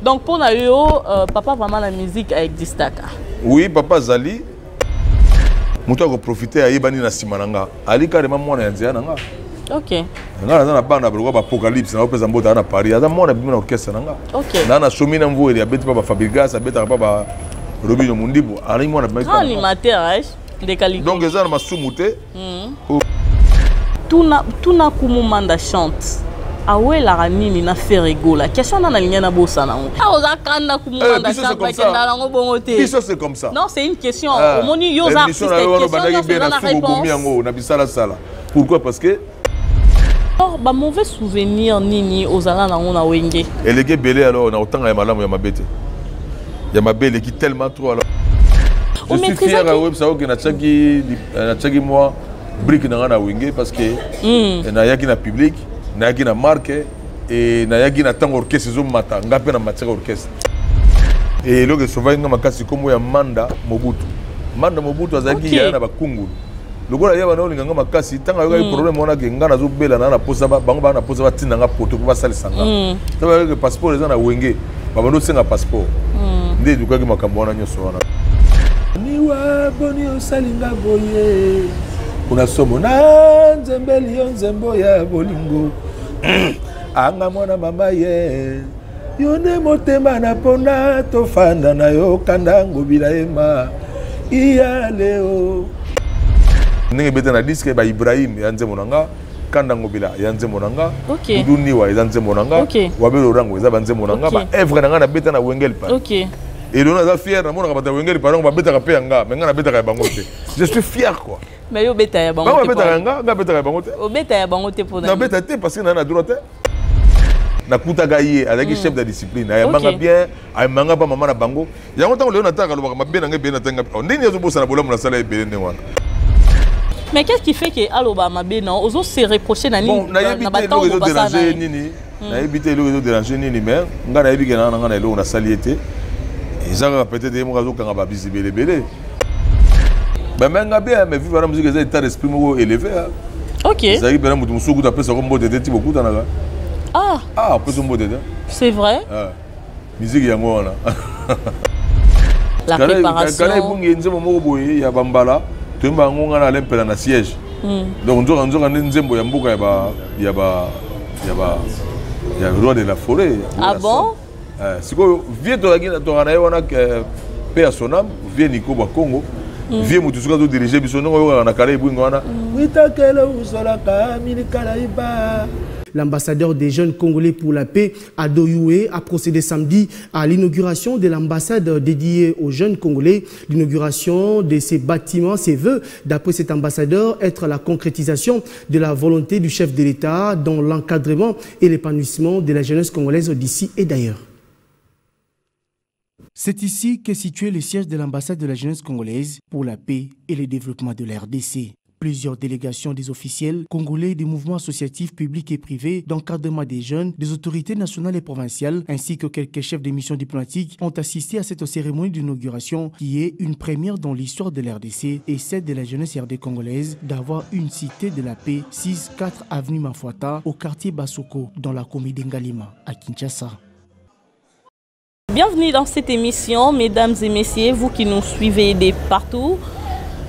Donc mpo na yo, papa vraiment na musique aexistaka? Oui, papa azali moto akoprofite, ayebani na nsima na nga, ali carrément mwana ya nzela na nga. Nga naza na bana balokwa baApocalypse, naopesa mbote, aza na Paris, aza mwana bimi na orchestre na nga. Naa na somi na mvueli, abeti mpa baFabregas, abetaka mpa ba Robino Mundibu, ali mwana. Grand animateur, eh? Ndekali. Donc eza na masumu te. Tuna tuna Kumu Manda Chante, awelaka nini na Ferre Gola? Question wana nalingi nabosana yango. Ah, oza kanda, Kumu Manda Chante, bakenda nango bongo te. Biso c'est comme ça. Non, c'est une question. Omoni, yo oza artiste, question nyonso eza na réponse. Yango na bisalasala. Pourquoi? Parce que Or ba mauvais souvenir nini ozala nango na Wenge? Eleki ebele. Alors na kotanga ya malamu, ya mabe te, ya mabe eleki tellement trop. Alors je suis fier oyebisa oke natiaki mwa brique na ngai na Wenge, parce que nayaki na public, nayaki na marque e nayaki na ntango orchestre ezomata, nga mpe na matière orchestre. E eloko esovaki nga makasi, nkombo ya Manda Mobutu. Manda Mobutu azalaki yaya na bakungulu. Lokola ye bana olinga nga makasi, ntango ayokaki problème wana ke nga nazobela na posa, bango baa na posa batinda nga poto mpo basalisa nga. Ntango bayokaki passeport eza na Wenge, babandi osenga passeport, nde edukaki makambo wana nyonso wana. Niwa boni osalinga boye, kuna somo na nzembeli yo nzembo ya bolingo anga mwana mama ye, yo nde motema na ponda, tofanda na yo kanda ngobila yema iya leo ndenge ebeta na disque. Ba Ibrahim ya nzembo na nga, kanda ngobila ya nzembo na nga, Dudu Niwa eza nzembo na nga, Wabelo Rango eza banzembo na nga, baœuvre na nga nabeta na Wengel pa. Elona aza fier, namonaka bato ya Wengel pa, babetaka mpe ya nga, mais nga nabetaka ya bango te. Je suis fier quoi. Mais yo obeta ya bango? Bango babetaka ya nga, nga abetaka ya bango te. Obeta ya bango te mpona? Nabeta te parce que naa na droit te. Nakutaka ye azalaki chef de discipline, ayambanga bien, ayambanga mpa mama na bango. Yango ntango lelo nataka alobaka mabe na ngai ebele, natanga ndenge azobosana bolamu nasala ebele ndenge wana. Mais qu'est-ce qui fait que aloba mabe na ozo se reprocher na nini? Nayebi te eloko ezodérange nini, nayebi te eloko ezodérange nini, mais ngai nayebi ke na ngai na eloko nasali ye te. Eza kaka peut-être ye moko azokanga babisi ebele ebele. Bamenga bien, mais vivre na musique eza état d'esprit moko élevé. Ezalaki mpena moto mosusu kuta apesako mbote te ti bokutanaka. Ah. Ah, apesa mbote te. C'est vrai. Musique yango wana. La préparation. Kala ebungi nzembo moko boye ya bambala, toyemba yango nga na alempela na siège. Donc nzoka nzoka nde nzembo ya mboka ya ba ya roi de la forêt. Ah bon? Sikoyo vieux tozalaki toka na ye wana mpe ya sonam, vieux Niko Bakongo, vieux motu soki azodirige biso ndenge oyokaka na kala ebwinga wana witakele usolaka milikala iba. L'ambassadeur des jeunes Congolais pour la paix, Ado Yuhe, a procédé samedi à l'inauguration de l'ambassade dédiée aux jeunes Congolais. L'inauguration de ces bâtiments, ses vœux, d'après cet ambassadeur, être la concrétisation de la volonté du chef de l'État dans l'encadrement et l'épanouissement de la jeunesse congolaise d'ici et d'ailleurs. C'est ici qu'est situé le siège de l'ambassade de la jeunesse congolaise pour la paix et le développement de la RDC. Plusieurs délégations des officiels congolais, des mouvements associatifs publics et privés, d'encadrement des jeunes, des autorités nationales et provinciales, ainsi que quelques chefs de missions diplomatiques ont assisté à cette cérémonie d'inauguration qui est une première dans l'histoire de la RDC et celle de la jeunesse RD congolaise d'avoir une cité de la paix, 6-4 avenue Mafuata, au quartier Basoko, dans la commune d'Ngaliema, à Kinshasa. Bienvenue dans cette émission, mesdames et messieurs, vous qui nous suivez de partout.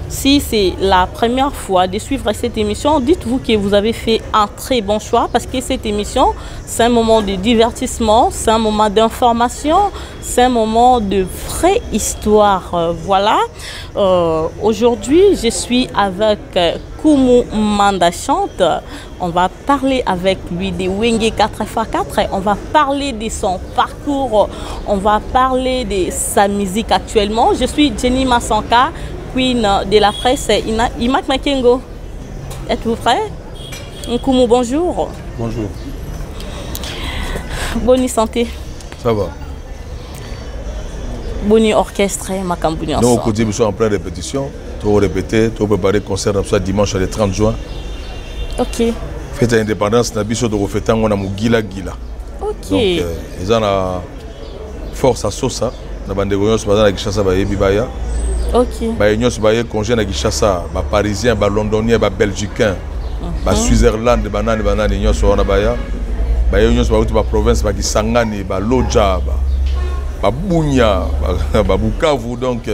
Si c'est la première fois de suivre cette émission, dites-vous que vous avez fait un très bon choix parce que cette émission, c'est un moment de divertissement, c'est un moment d'information, c'est un moment de vraie histoire. Voilà. Aujourd'hui, je suis avec Kumu Manda Chante. On va parler avec lui de Wenge 4x4. On va parler de son parcours. On va parler de sa musique actuellement. Je suis Jenny Massanka, queen de la presse. Imak Makengo, êtes-vous prêt? Nkumu, bonjour. Bonjour. Bonne santé? Ça va. Boni orchestre, makambo nyonso? Donc, nous sommes en pleine répétition. To répéter, to préparer concert soit dimanche le 30 juin. Fête ya indépendance na biso, tokofeta yango na mogilagila. Donc eza na force asosa na bandeko nyonso baza na Kinshasa, bayebi baya. Baye nyonso baye congé na Kinshasa, baparisien, balondonien, babelgicain, baswitzerland, banani banani nyonso wana baya. Baye nyonso bauti baprovince, bakisangani, baloja, babunya, babukavu. Donc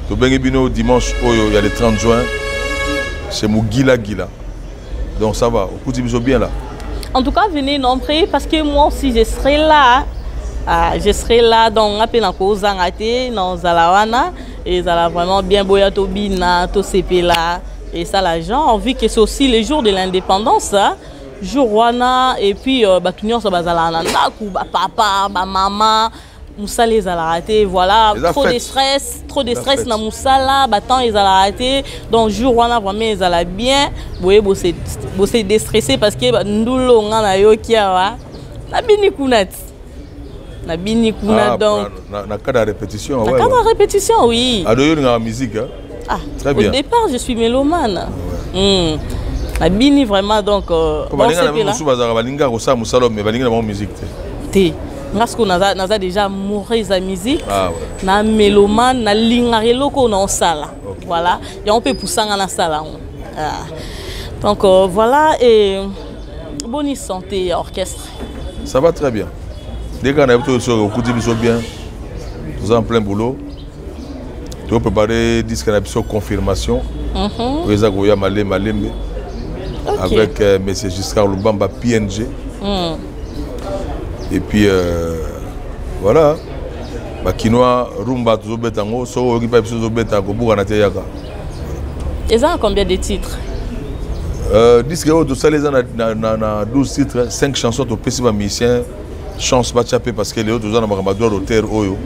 tobengi bino dimanche oyo ya le 30 juin chez Mugila Gila. Donc ça va, okuti biso bien là. En tout cas, venez nombreux parce que moi aussi je serai là. Ah, je serai là, donc nga mpe nakozanga te, nazala wana. Ezala vraiment bien, boya tobina, tosepela, esala genre, vu que c'est aussi le jour de l'indépendance, hein, jour wana. Et puis bato nyonso bazalaka na ndako, bapapa, bamama, mosala ezalaka te, voilà. Eza trop de fête. stress, trop de Eza stress fête. Na mosala batemps ezalaka te. Donc jour wana vraiment ezala bien, boye bose déstresser parce que ndula nga nayoki awa, nabini kuna ti, nabini kuna. Ah, donc na cadre ya répétition. Na Ouais, cadre ouais. ya répétition, oui. Ado, yo olingaka musique, hein? Ah, Très au bien. départ je suis mélomane. Nabini vraiment, donc Po balinga na bosepela. mosusu bazalaka, balingaka kosala mosala, mais balingi na bango musique te. Te, nga sikoyo naza déjà amoureuse ya musique. Ah, ouais. Na mélomane, nalingaka eloko oyo naosala. Voilà, yango mpe epusanga nasala yango. Ah. Donc voilà. Et boni santé ya orchestre? Ça va très bien. Dès qu'on a to soki okuti biso bien, toza en plein boulot, topréparé disque na biso Confirmation oyo eza koya malembe malembe avec monsieur Giscard Lubamba PNG. Et puis voilà, bakinois, rumba tozobeta yango. Soki oyoki mpa biso tozobeta, kobukana te, yaka. Eza na combien de titres? Disque oyo tosali eza na 12 titres, 5 chansons. Topesi bamusicien chance batya mpe, parce que lelo toza na makambo ya droit d'auteur oyo.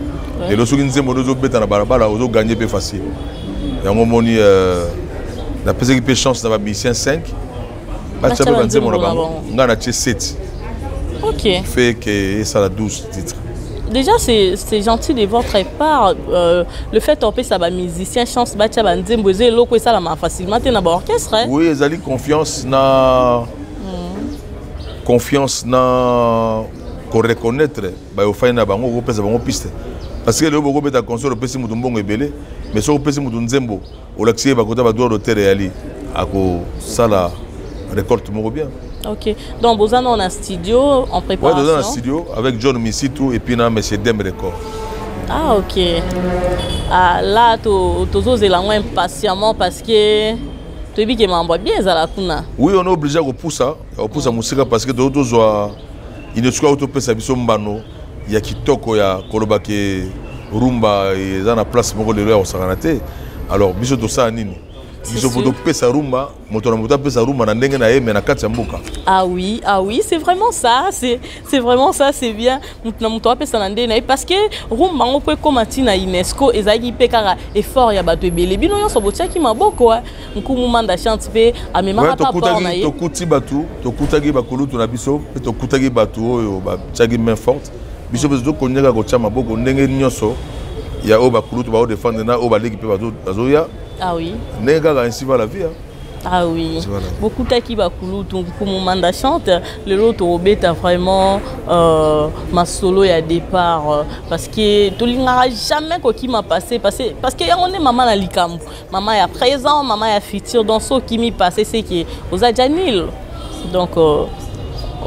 Lelo soki nzembo nde ozobeta na balabala, ozoganye mpe facile. Yango omoni napesaki mpe chance na bamusicien 5 batya mpe banzembo na bango. Ngai natie 7, fait que esala 12 titres. Déjà, c'est gentil de votre part. Le fait opesa bamusicien chance batia banzembo, eza eloko esalama facilement te na baorchestre, hein? Oui, ezali confiance na koreconnaître bayofai na bango, okopesa bango piste, parce que lelo bokobeta concert, opesi motu mbongo ebele, mais soki opesi motu nzembo, olakisi ye bakota badroit d'auteur, eyali akosala récolte moko bien. Ok. Donc, boza na studio en Ouais, préparation? toza na studio avec John Misitu et puis na monsieur Dem Record. Ah, ok. Ah, là, tozozela yango impatiemment parce que toyebi ke mambo ya bien ezala kuna. Oui, on est obligé ya kopusa mosika parce que tozo tozwa UNESCO oyo topesa biso mbano ya kitoko ya koloba ke rumba eza na place moko lelo ya kosakana te. Alors biso tosala nini? Biso po sûr. topesa rumba, moto na moto apesa rumba na ndenge na ye, mais na kati ya mboka. Ah oui, ah oui, c'est vraiment ça, c'est vraiment ça, c'est bien. Mutu na mutu apesa na ndenge na ye parce que rumba yango mpo ekóma ntina UNESCO, ezalaki mpe kaka effort ya bato ebele. Bino nyonso botiaki maboko, ah. Nkumu Manda Chante mpe amemaka Ouais, pa apport na ye. Tokuti bato, tokutaki bakulutu na biso mpe tokutaki bato oyo batiaki main forte. Biso mpe tokonyaka kotia maboko ndenge nyonso ya oyo bakulutu baodefendre na oyo baleki mpe bazoya. Ah oui. Ndenge kaka, ainsi va la vie, hein. Ah oui. Voilà. Bokutaki bakulutu, Nkumu Manda Chante. Lelo tobeta vraiment masolo ya départ parce que tolingaka jamais kokima passé, parce que yango nde mama na likambo, mama ya présent, mama ya futur. Donc so okimi passé, c'est que oza déjà nul. Donc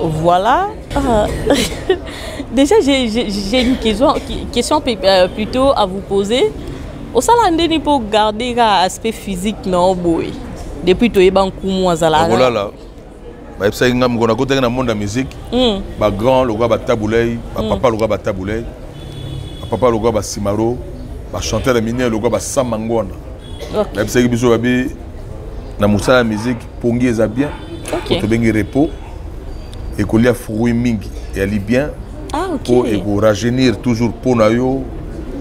voilà. Ah. Déjà, j'ai une question plutôt à vous poser. Osala ndeni mpo garder ka aspect physique na yo boye depuis toyeba nkumu azalaka? Akolala, bayebisaki nga mokolo nakotaki na monde ya musique, bagrand lokola batabulei, bapapa lokola batabulei, bapapa lokola basimaro, bachanteur ya minene lokola basamango wana, bayebisaki biso babi na mosala ya musique, pongi eza bien. Po tobengi repos, ekolia fruit mingi eyali bien mpo ekorajeunir toujours mpo na yo,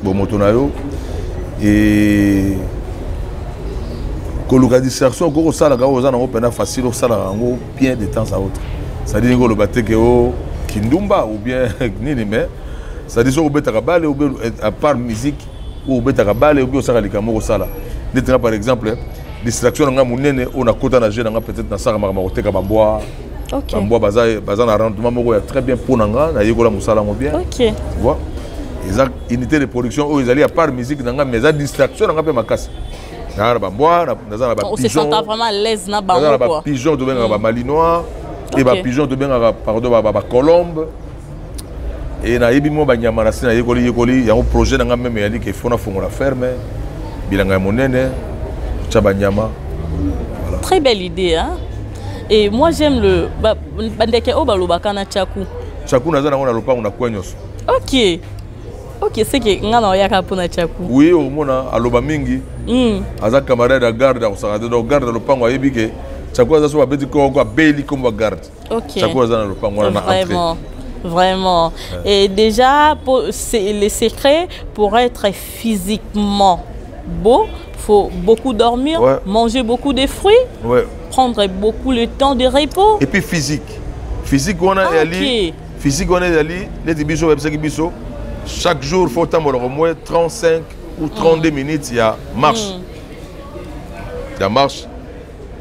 bomoto na yo. E koluka distraction, okoki kosalaka oyo oza nango mpena facile, osalaka yango bien de temps à autre. C'est-à-dire ndenge oloba te ke o kindumba ou bien nini, mais c'est-à-dire soki obetaka bale ou bien à part musique oyo obetaka bale ou bien osalaka likambo moko, osala neti nga par exemple, distraction na nga monene oyo nakota na jeu na nga, peut-être nasalaka makambo ya koteka bambwa. Bambwa baza na rendement moko ya très bien mpo na nga, nayekola mosala yango bien. Tu vois, eza unité de production oyo ezali à part musique na nga, mais eza distraction na nga mpe makasi. Naza na bambwa, naza na On se bapigeon, sent vraiment à l'aise na naza na bango quoi. bapigeon tobengaka bamalinois. E bapigeon tobengaka, pardon, bacolombe. E nayebi mwa banyama na si nayekoli yekoli yango. Projet na nga même eyali ke faut nafongola ferme, bilanga ya monene, tya banyama. Voilà. Très belle idée, hein? Et moi j'aime le bandeke oyo balobaka na tchaku. Tchaku naza nango na lopango na coin nyonso. Ok, c'est que nga na oyaka mpona tchaku. Oui, omona aloba mingi. Aza camarade ya garde, akosaka te. Donc garde ya lopango ayebi ke tchaku aza so babeti koko, abeli kombo garde. Tchaku aza na lopango wana na entrée. Vraiment. Vraiment. Ouais. Et déjà, c'est le secret pour être physiquement beau, faut beaucoup dormir, ouais, manger beaucoup de fruits, ouais, prendre beaucoup le temps de repos. Et puis physique. Physique, on a ah, okay. Physique, on a ali, neti biso bayebisaki biso, chaque jour faut tambola au moins 35 ou 32 minutes ya marche. Ya marche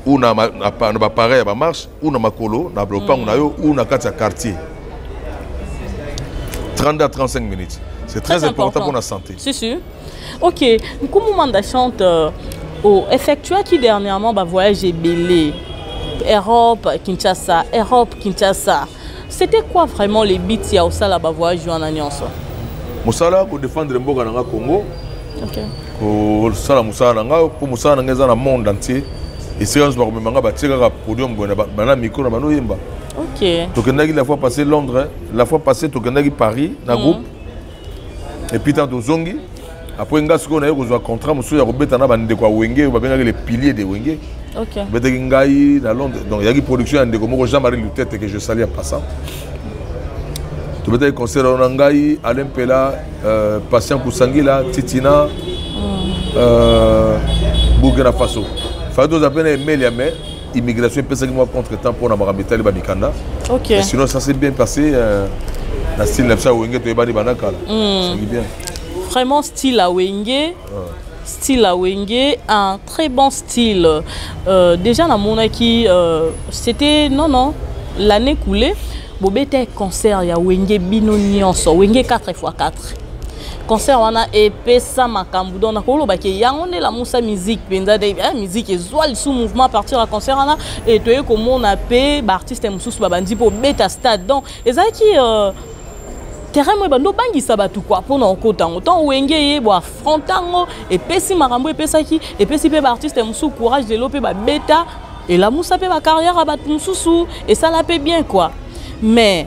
ou na bapareil ya bamarche ou na makolo na lopango na yo ou na kati ya quartier. 32 à 35 minutes. C'est très, très important pour la santé. Si, si. Ok. Nkumu Manda Chante, oh, effectuaki dernièrement ba voyage ebele. Europe, Kinshasa, Europe, Kinshasa. C'était quoi vraiment les buts ya osala ba voyage wana nyonso? Mosala, kodéfendre mboka na nga Congo. Kosala mosala na nga, mpo mosala na nga eza na monde entier. Esika nyonso bakomema nga, batie kaka podium boye bana micro na banoyemba. Tokendaki la fois passée Londres, la fois passée tokendaki Paris na groupe. Et puis tant tozongi, après nga sikoyo naye kozwa contrat mosusu ya kobeta na bandeko ya Wenge oyo babengaki les piliers de Wenge. Betaki ngai na Londres. Donc eyaki production ya ndeko moko Jean-Marie Lutete, que je salue en passant. Tobetaki concert wana, ngai, Alain Mpela, Patient Kusangila, Titina, Burkina Faso. Fallait toza mpe na Emelia, mais immigration epesaki mwa contretemps mpona makambo etali bamikanda. Mais sinon ça s'est bien passé, na style na biso ya Wenge, toyebani banda kala. Ezalaki bien. Vraiment style à Wenge. Style à Wenge, un très bon style. Déjà na monaki, c'était non non l'année coulée, bobeta concert ya Wenge bino nyonso, Wenge 4x4. Concert wana epesa makambo. Donc nakolobaki yango nde lamusa musique mpenza de musique ezwa lisu mouvement à partir ya concert wana. E toye komona mpe baartiste mosusu babandi mpo obeta stade. Donc ezalaki terrain moyo bando obangisa bato kua mpona okota yango. Ntango Wenge ye bo affronte yango, epesi makambo, epesaki, epesi mpe baartiste mosusu courage. Lelo mpe babeta, elamusa mpe bacarrière ya bato mosusu, esala mpe bien quoi. Mais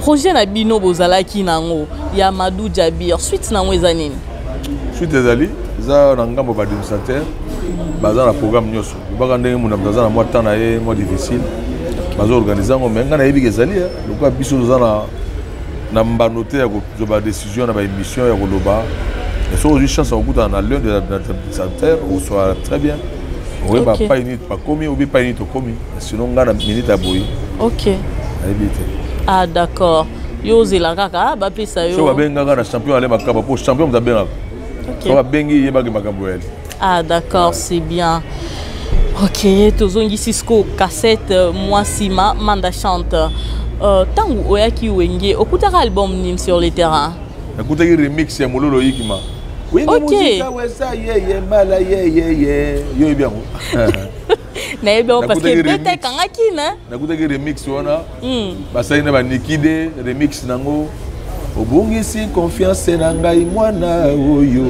projet na bino bozalaki nango ya Madou Jabir, suite nango eza nini? Suite ezali, eza na ngambo. Baadministrateur baza na programme nyonso. Lobaka ndenge muna moto aza na mwa temps na ye mwa difficile, bazoorganize yango. Mais ngai nayebi ke ezali lokola biso toza na mbano te ya kozwa badécision na baémission ya koloba. Soki ozwi chance ya kokutana na l'un des administrateurs, okosola très bien, oyeba pai nini bakomi obi pai nini tokomi. Sinon ngai na minute ya boye nayebi te. Ah d'accord, yo ozela kaka bapesa yo. So babengaka na champion ale makaba, po champion moto abengaka. So babengi, yebaki makambo yali. Ah d'accord, c'est bien. Ok, tozongisi siko cassette mwa nsima. Manda Chante, ntango oyaki Wenge, okutaka album nini sur le terrain? Nakutaki remix ya Mololo Yikima. Wenge wesa yeye mala yeyeye, yo yebi yango. Nayebi yango parce que ebeta ekangaki na Nakutaki remix wana, basali na banikide remix nango. Obungisi confiance na ngai, mwana oyo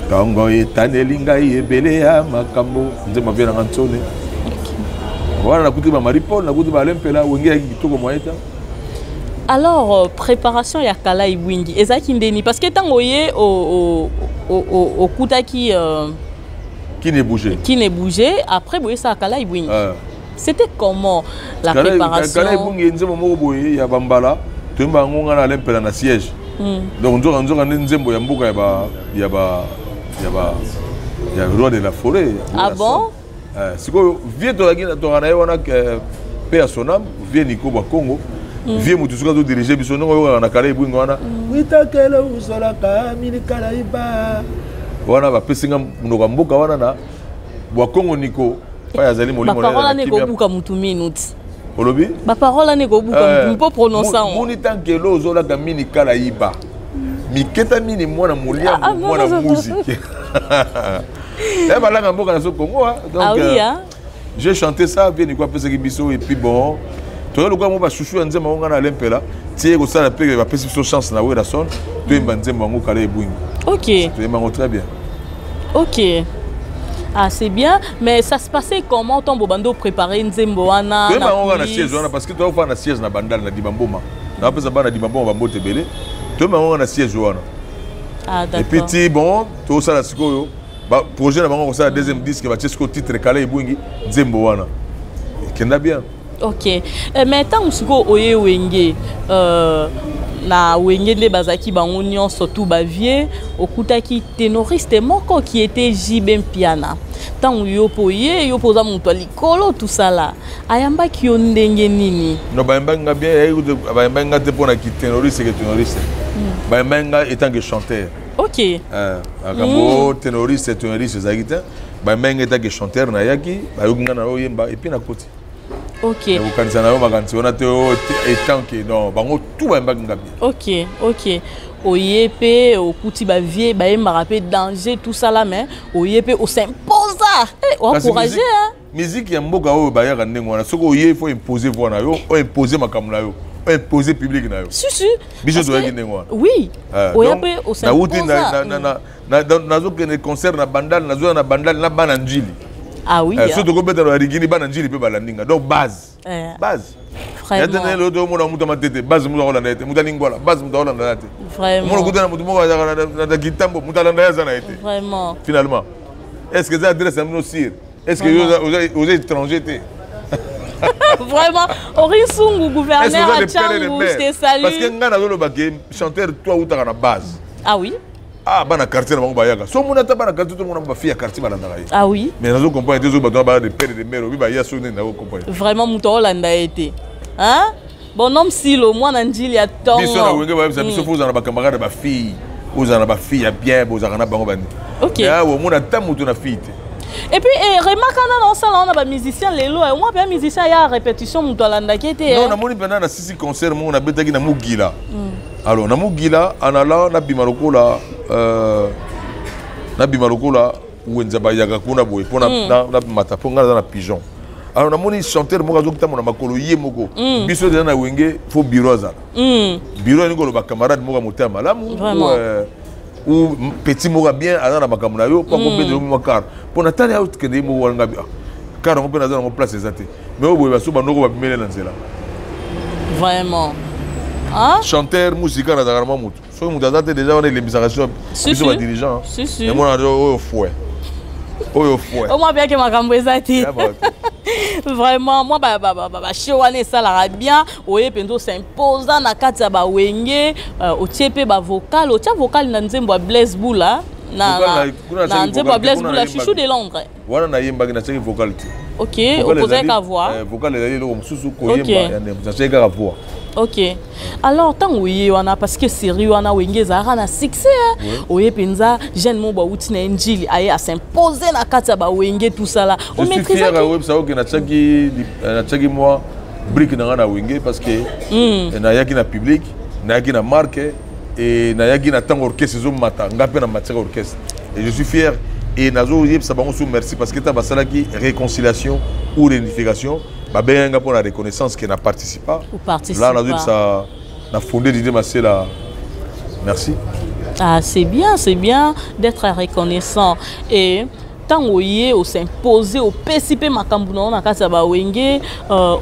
ntongo etaneli ngai ebele ya makambo. Nzembo avie nanga ntsone wana, nakuti bamarie Paul, nakuti baAlain Mpela. Wenge yaki kitoko moye ta. Alors préparation ya Kala Ibwingi ezalaki ndeni? Parce que ntango ye okutaki Qui ne bougeait. Qui ne bougeait, après boyesaka Kala Ibwingi. C'était comment la préparation? Kala Ibwingi, nzembo moko boye ya bambala, toyemba yango nga na Alain Mpela na siège. Donc nzoka nzoka nde nzembo ya mboka ya ba ya roi de la forêt. Ah bon? Sikoyo vieux tozalaki toka na ye wana, mpe ya sonam vieux Niko Bakongo, vieux motu soki azodirige biso ndenge oyokaka na Kala Ebwinga wana, witakele usolaka milikala iba wana, bapesi nga monoko ya mboka wana na Bwakongo Niko oyo azali molimo. Baparole wana ekobuka mutu minute. Olobi? Baparole wana ekobuka mutu mpo prononce yango. Muni tankelo ozolaka mini kala yiba miketa mini mwana moliambo mwana muziki ya balanga mboka na so Kongo. Donc ah oui, hein? J'ai chanté ça bien, quoi, apesaki biso. Et puis bon, toya lokola mo bachouchou ya nzembo yango, nga na Alain Mpela tie kosala mpe bapesi biso chance na Werrason, toyemba nzembo yango Kala Ebwingi. Toyemba yango très bien. Ok, ah, c'est bien. Mais ça se passait comment ntango bobandi préparer nzembo wana? Toyemba yango kaka na siège wana, parce que toyakofana na siège na Bandal na Dibamboma. Napesa bana Dibamboma bambote ebele. Toyemba yango kaka na siège wana. Ah, et puis ti bon, tosala sikoyo projet na bango kosala deuxième disque, batie sikoyo titre Kala Ebwingi, nzembo wana ekenda bien. Ok, mais ntango sikoyo oye Wenge, na Wenge nde bazalaki bango nyonso tu bavieux, okutaki ténoriste moko qui était JB Mpiana. Ntango yo mpo ye, yo mpo oza moto ya likolo, tosala, ayambaki yo ndenge nini? Non, bayambaki nga bien. Bayambaki nga te mpona kiténoriste ke ténoriste, bayambaki nga étant que chanteur. Makambo ténoriste ténoriste ezalaki te. Bayambaki nga étant que chanteur. Nayaki, bayoki nga na oyemba et puis nakoti. Nakokanisa na yo makanisi wana te étant que, non, bango tout bayambaki nga bien. Ok, oye mpe okuti bavieux bayembaka mpe danger, tout ça là, mais oye mpe os'imposa, oencourage. Musique ya mboka oyo bayaka ndenge wana. Soki oye, faut imposer voix na yo, oimpose makambo na yo, oimpose public na yo. Si si. Biso toyaki ndenge wana. Oui, oya mpe. Nauti, nazokende concert na Bandal, nazoya na Bandal na bana Njili. Ah oui. So tokobeta na Rigini, bana Njili mpe balandi nga. Donc base, base yatene tomona mutu amatete, base mutu akolanda ye te, mutu alingwala, base mutu akolanda ye te. Omona okuta na mutu moko azalaka na Kitambo, mutu alanda ye aza na ye te. Finalement, est ce que eza adresse na bino sire? Est ce que oza étranger te? Vraiment, Orisungu, gouverneur à Tshangu, je te salue. Parce que nga nazoloba ke chanteur to autaka na base. Ah oui. Ah, bana quartier na bango bayaka. So mona ata bana quartier, tomona bafille ya quartier balandaka ye. Ah oui. Mais nazo comprendre te, zo bato baya de père de mère obi baya so nini, nazo comprendre. Vraiment, moto olanda ye te, hein? Bonhomme Silo, mwana Njili ya ntongo. Biso na Wenge, bayebisa biso faut ozala na bacamarade, bafille, ozala na bafille ya bien, bozalaka na bango bani. Awa omona ata moto na fille te. Et puis eh, remarque wana na osala wana, bamusicien lelo, mwa mpe musicien ya répétition, moto alandaki te. Non, namoni mpena na sisi concert moko nabetaki na Mugila. Alors na Mugila anala, nabima lokola nabima lokola wenza bayaka kuna boye mpo namata, mpo ngai naza na pigeon. Alors namoni chanteur moko azotambola makolo ye moko. Biso eza na Wenge, faut bureau azala. Bureau elingi koloba camarade moko ya motema malamu ou petit moko bien aza na makambo na yo mpo akobendela yo mwa car, mpo na tali akende ye moko wana. Ngabi car yango mpe naza nango, place eza te. Mais oyo boye, baso bandoko babimele na nzela. Vraiment. Chanteur musika nazalaka na mwa motu. Soki moto aza te déjà, wana elembisaka biso badirigeant. Emona oyo fouet, oyo fouet. Omwa mpe makambo eza te. Vraiment, mwa bashow wana esalaka bien. Oye mpenza os'imposa na kati ya bawenge, otie mpe bavocal, otia vocal na nzembo ya Blaise Bula, na nzembo ya Blaise Bula, Chouchou de Londres. Wana nayembaki, natiaki vocal te. Ok, opozaki ka voix. Vocal ezali eloko mosusu, koyemba ya ndembo, natiaki kaka voix. Ok, alors ntango oye wana, parce que série wana Wenge ezalaka na succès, oye mpenza jeune moko bauti na ye Njili, aye as'impose na kati ya bawenge, tout ça là. Omaîtrisaki? Oyebisa oke natiaki mwa brique na ngai na Wenge, parce que nayaki na public, nayaki na marque et nayaki na ntango orchestre ezomata, nga mpe na matière orchestre. Et je suis fier et nazoyebisa bango so merci, parce que ta basalaki réconciliation ou réunification, babengaki nga mpo na reconnaissance ke na participa. Là nazoyebisa na fondé Didie Masela merci. Ah, c'est bien, c'est bien d'être reconnaissant. Et ntango oye os'impose, opesi mpe makambo na yo na kati ya bawenge,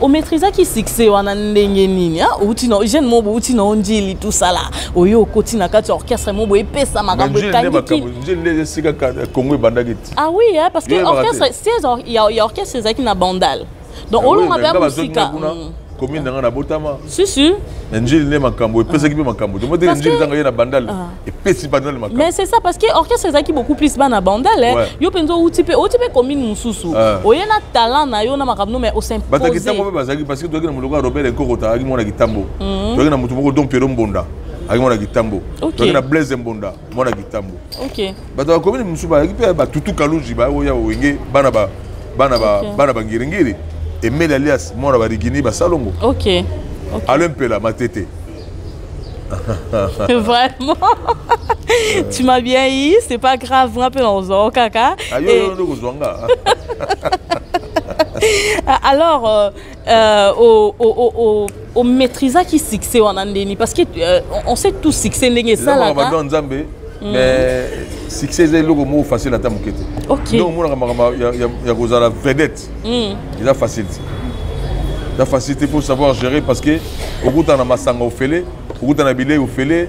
omaîtrisaki succès wana ndenge nini? Outi na jeune mo bouti na Njili, tout ça là, oye okoti na kati ya orchestre mo boye, epesa makambo. Ekangiki Njili nde esika Congo ebandaki ti. Ah oui, hein, parce que orchestre siège ya orchestre ezalaki na Bandal, donc olonga mpe ya mosika. Commune na nga na botama. Si si. Na Njili nde makambo epesaki mpe makambo. Tomo te Njili, ntango ye na Bandal, epesi Bandal makambo. Mais c'est ça, parce que orchestre ezalaki beaucoup plus bana Bandal. Yo mpenza outi mpe commune mosusu, oye na talent na yo na makambo no, mais os'impose. Bato ya Kitambo mpe bazalaki, parce que toyaki na moloko ya Robert Ekokota, ayaki mwana Kitambo. Toyaki na motu moko Don Piero Mbonda, ayaki mwana Kitambo. Toyaki na Blaise Mbonda, mwana Kitambo. Bato ya commune mosusu bayaki mpe, batutu Kaluji baoya Wenge, bana bangiringiri, Emeli alias mwana Barigini, basalongo. Alain Mpela Matete. Vraiment, tu m'as bien eu, c'est pas grave, un peu dans kaka. Ayo, kozwanga. Alors omaîtrisaki succès wana ndeni? Parce que on sait tout, succès ndenge esalaka. Nzambe, mais succès eza eloko moko facile ata moke te. Donc omonaka makambo ya kozala vedette eza facile te, eza facile te. Faut savoir gérer, parce que okutana na masanga ofele, okutana na bilei ofele.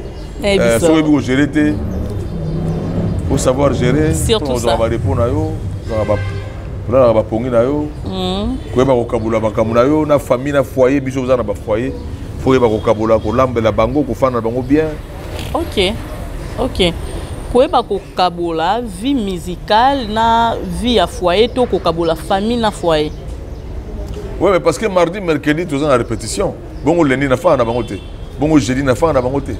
Soki oyebi kogérer te, faut savoir gérer. Ozwaka barepos na yo, olalaka bapongi na yo, koyeba kokabola makambo na yo na famille, na foyer. Biso oza na bafoyer, faut oyeba kokabola, kolambela bango, kofanda na bango bien. Ok, koyeba kokabola vie musicale na vie ya foyer, to kokabola famille na foyer. Ouais, mais parce que mardi, mercredi toza na répétition. Bongo lundi nafanda na bango te, bongo jeudi nafanda na bango te,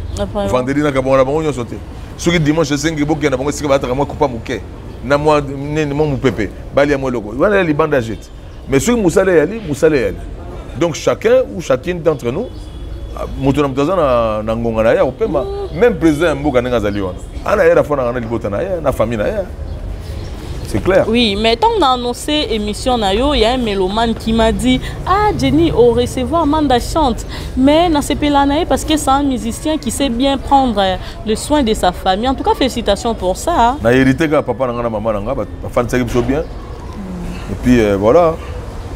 vendredi nakabonga na bango nyonso te. Soki dimanche esengi bokende na bango esika balataka mwa kupa moke na mwa nini, mwa mopepe, balia mwa eloko wana ya libanda jete. Mais soki mosala eyali, mosala eyali. Donc chacun ou chacune d'entre nous, moto na moto aza na ngonga na ye akopema. Même président ya mboka, ndenge azali wana, ana ye afandaka na libota na ye, na famille na ye, c'est clair. Oui, mais tant qu'on a annoncé émission na yo, il y a un mélomane qui m'a dit: «Ah Jenny, au recevoir Manda Chante, mais nasepela na ye parce que c'est un musicien qui sait bien prendre le soin de sa famille.» En tout cas, félicitations pour ça, hein. Na hérité kaka papa na nga na mama na nga, bafandisaki biso bien et puis voilà.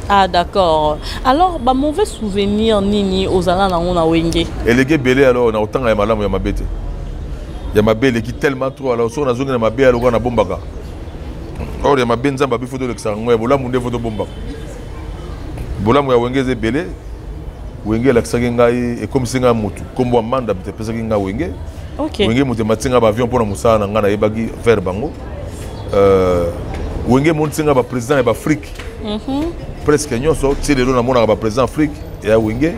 Ah d'accord. Alors, ba mauvais souvenir nini ozala nango na Wenge? Eleki ebele. Alors na kotanga ya malamu, ya mabe te. Ya mabe eleki tellement trop. Alors soki nazongi na mabe, alokola nabombaka or ya mabe, Nzambe abi faut tolekisaka yango. Ya bolamu nde faut tobombaka. Bolamu ya Wenge eza ebele. Wenge elakisaki ngai, ekomisi ngai motu. Nkombo ya Manda moto epesaki ngai Wenge. Wenge moto emati ngai baavion mpo na mosala na ngai, nayebaki vers bango. Wenge emonisi ngai baprésident ya baafrike presque nyonso. Ti lelo namonaka baprésident Afrique ya Wenge.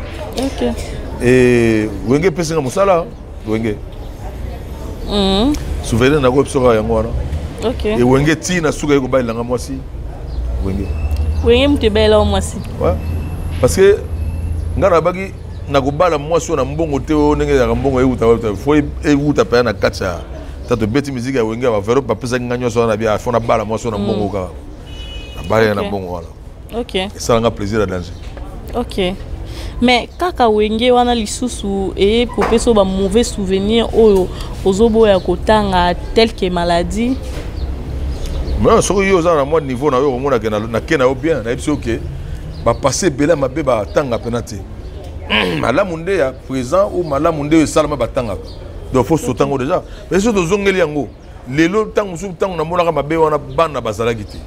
E Wenge epesi ngai mosala. Wenge, souvenir nango biso kaka yango wana. E Wenge ti na suka ye kobalelanga mwasi, Wenge. Wenge moto ebalela mwasi? Ouais. Parce que ngai nabaki nakobala mwasi oyo na mbongo te. Oyo ndenge ezalaka, mbongo euta, faut euta mpenza na kati ya ta. Tobeti miziki ya Wenge, bavero bapesaki ngai nyonso wana, bia faut nabala mwasi oyo na mbongo kaka. Nabalaka na mbongo wana. Esalanga plaisir ya danger. Ok, mais kaka Wenge wana lisusu eye kopesa oyo bamauvais souvenir oyo ozoboya kotanga, tel que maladie? Mais soki yo oza na mwa niveau na yo, okomonake nake na yo bien. Nayebi soki oke bapasse ebele ya mabe, batanga mpena te. Malamu nde ya présent ou malamu nde oyo esalama, batangaka. Donc faut sauter yango déjà. Mais soki tozongeli yango lelo, ntango mosusu, ntango namonaka mabe wana, bana bazalaki te.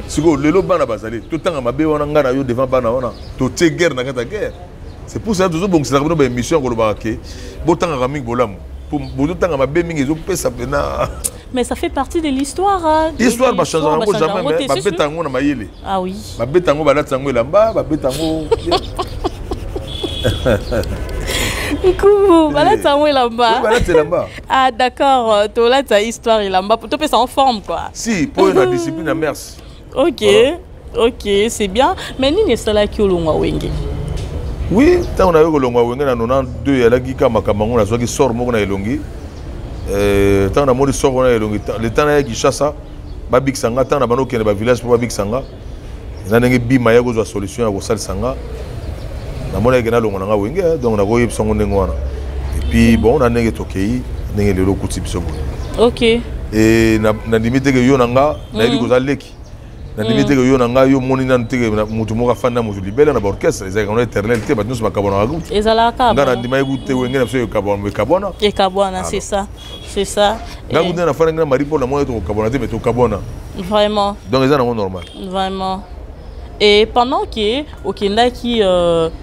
Sikoyo lelo bana bazali, totanga mabe wana, ngai na yo devant bana wana, totie guerre na kati ya guerre. C'est pour ça tozobongiselaka bino baémission ya kolobaka ke botangaka mingi bolamu, po bozotanga mabe mingi, ezopesa mpena. Mais ça fait partie de l'histoire, hein. Histoire bachangeaka yango jamais, mais babeta yango na mayele. Ah oui. Babeta yango, balati yango elamba, babeta yango. Nkumu, balati yango elamba. Balati elamba. Ah d'accord, tolata histoire elamba topesa en forme quoi. Si, mpo oyo na discipline ya merci. Ok. Voilà. Ok, c'est bien. Mais nini esalaki olongwa Wenge? Oui, ntango nayoki kolongwa Wenge na 92, eyalaki kaka makambo yango. Nazwaki sort moko na elongi. Ntango namoni sort wana elongi, le temps naya Kinshasa babikisa nga, ntango na bando okende bavillage mpo babikisa nga, eza ndenge bima ya kozwa solution ya kosalisa nga. Namonaki ke nalongwa na nga Wenge. Donc nakoyebisa yango ndenge wana. Et puis bon, na ndenge tokei, ndenge lelo okuti biso boye. E nandimi teke yo na nga, nayebi koza leki. Nandimi teke yo na ngai, yo moni nanu teke motu moko afandi na motu libela na baorchestre, ezalaka ngo éternel te. Bato nyonso bakabwanaka kutu. Ezalaka. Ngai nandimaki kutu te Wenge na biso ekabwana, ekabwana. Ekabwana, c'est ça, c'est ça. Ngai kutu nafandi na Marie Paul, namoni tokokabwana te, mais tokabwana. Vraiment. Donc eza nango normal. Vraiment. Et pendant que okendaki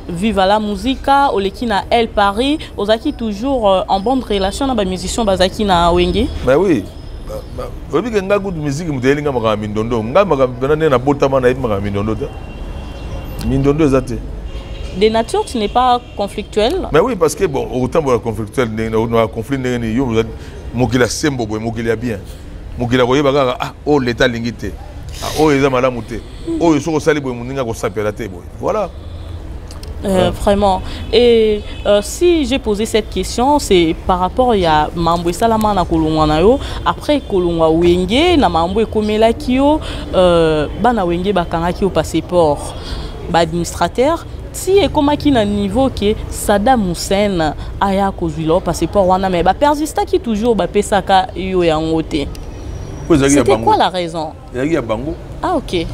Viva la Musica, oleki na El Paris, ozalaki toujours en bonne relation na bamusicien bazalaki na Wenge? Ben oui, oyebi ke ngai kutu musique moto eyelinga makambo ya mindondo. Ngai makambo mpena ndenge nabotama, nayebi makambo ya mindondo te. Mindondo eza te. De nature, tu n'es pas conflictuel? Mais oui, parce que bon, okotambola conflictuel ndenge na conflit ndenge nini? Yo mokili ya sembo boye, mokili ya bien, mokili ya koyeba kaka: ah, oyo leta alingi te, ah, oyo eza malamu te, oyo soki osali boye, moninga akosapela te boye. Voilà. Vraiment. Et si j'ai posé cette question, c'est par rapport ya mambo esalama na kolongwa na yo. Après kolongwa Wenge, na mambo ekomelaki yo, bana Wenge bakangaki yo passeport. Ba administrateur, si ekomaki na niveau ke Saddam Hussein aya kozwila passeport wana, mais ba persistaki toujours, bapesaka yo yango te. C'était quoi la raison? Ezalaki ya bango. Ah, ok.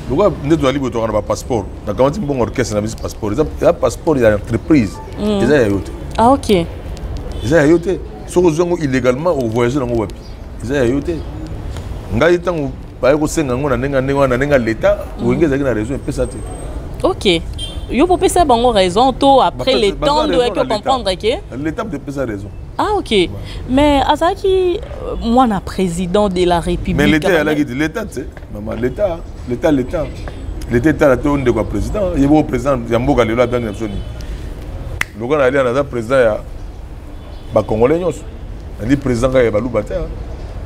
Lokola nde tozali boye, tokaka na bapasseport, nakamati mbongo orchestre na biso. Passeport eza passeport ya entreprise, eza ya yo te. Ah, ok. Eza ya yo te. Soki ozwi yango illégalement, ovoyage nango wapi? Eza ya yo te. Ngai, ntango baye kosenga yango na ndenge ya ndenge wana, na ndenge ya leta, Wenge ezalaki na raison epesa te. Ok, yo popesa bango raison to après le temps nde oyaki comprendre ke L'état moto epesa raison. Ah, ok. Mais azalaki mwana président de la République. Mais l'état eyalaki te. L'état te, mama, l'état, l'état, l'état, l'état etala te. Ndeko ya président, ye boko président ya mboka lelo abiangi na biso nini? Lokola nali naza président ya bacongolais nyonso, nali président kaka ya Baluba te.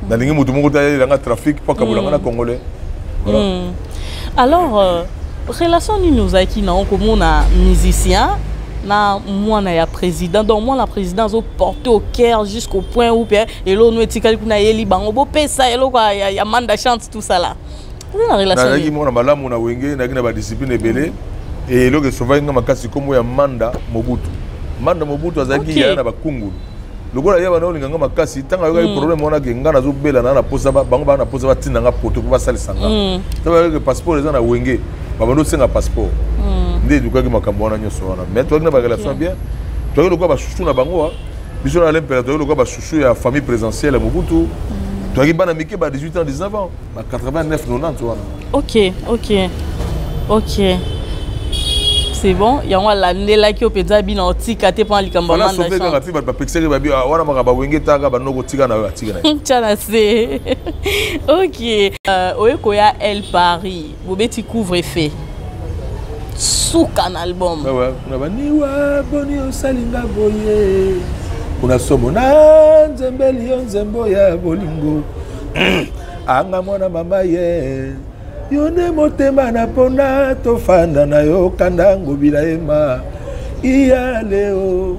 Nalingi motu moko te ayelanga trafic mpo akabulanga na Congolais. Voilà. Alors, relation nini ozalaki nango komona musicien na mwana ya président? Donc mwana président azoporte au cœur jusqu'au point où mpe eloko no etikali kuna, ayeli bango, bopesa eloko ya Manda Chante, tout ça là. Eza na relation? Nazalaki mwana malamu na Wenge, nazalaki na badiscipline ebele. Eloko esovaki nga makasi, nkombo ya Manda Mobutu. Manda Mobutu azalaki yaya na bakungulu. Lokola ye bana olinga nga makasi, ntango ayokaki problème wana ke nga nazobela na posa, bango baa na posa batinda nga poto mpo basalisa nga. Ntango bayokaki passeport eza na Wenge, babandi osenga passeport, nde edukaki makambo wana nyonso wana. Mais toyaki na barelation bien, toyaki lokola bachouchou na bango. Biso na Lempela, toyaki lokola bachouchou ya famille présidentielle ya Mobutu. Toyaki bana mike, ba 18 ans, 19 ans, ba 89, 90 wana. Ok, c'est bon. Yango alandelaki yo mpenza bino, otika te mpona likambo ya Manda? Kaka ti bato bapekisaki, babi wana makambo bawenge, taka banoko, tika na yo, atika na ye. Tya na se. Ok, oye koya El Paris, bobeti Couvre-feu, suka na album. Kuna baniwa boni osalinga boye, kuna somo na nzembeli yo nzembo ya bolingo anga mwana mama ye yo nde motema na mpona tofanda na yo kanda ngobila yema iya leo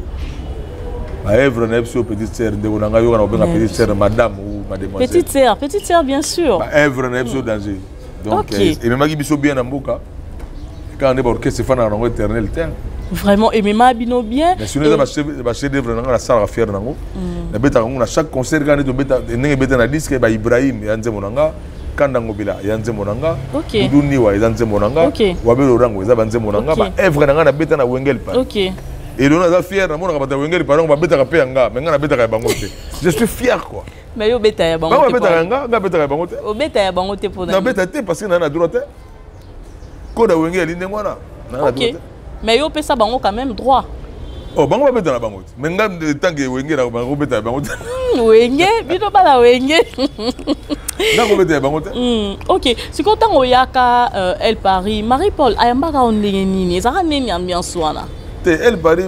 baœuvre na ye biso. Petite sœur, ndeko na ngai, yoka na kobenga petite sœur, madame ou mademoiselle. Petite sœur, petite sœur, bien sûr. Baœuvre na ye biso danger. Donc ememaki biso bien na mboka, kaka nde baorchestre efandaka nango éternel te. Vraiment, emema bino bien. Mais sinon eza bachef d'œuvre na ngai, nasalaka fier nango, nabetaka yango na chaque concert, kaka nde tobeta ndenge ebeta na disque. Baibrahim ya nzembo na nga, Kanda Ngobila ya nzembo na nga, Dudu Niwa eza nzembo na nga, Wabelo Rango eza banzembo na nga, baœuvre na nga nabeta na Wenge El Paris. Elona naza fier, namonaka bato ya Wenge El Paris babetaka mpe ya nga, mais nga nabetaka ya bango te. Je suis fier, quoi. Mais yo obeta ya bango? Bango babetaka ya nga, nga abetaka ya bango te. Obeta ya bango te mpona? Nabeta te parce que naa na droit te. Koda Wenge yali ndenge wana. Ok, mais yo opesa bango quand même droit. Oh, bango babeta na bango te, mais nga tant que Wenge bakobeta ya bango te. Wenge, bino bana Wenge. Nga kobeta ya bango te. Ok, sikoyo ntango oyaka El Paris, Marie Paul ayambaka yo ndenge nini? Ezalaka nini ambiance wana? Te, El Paris,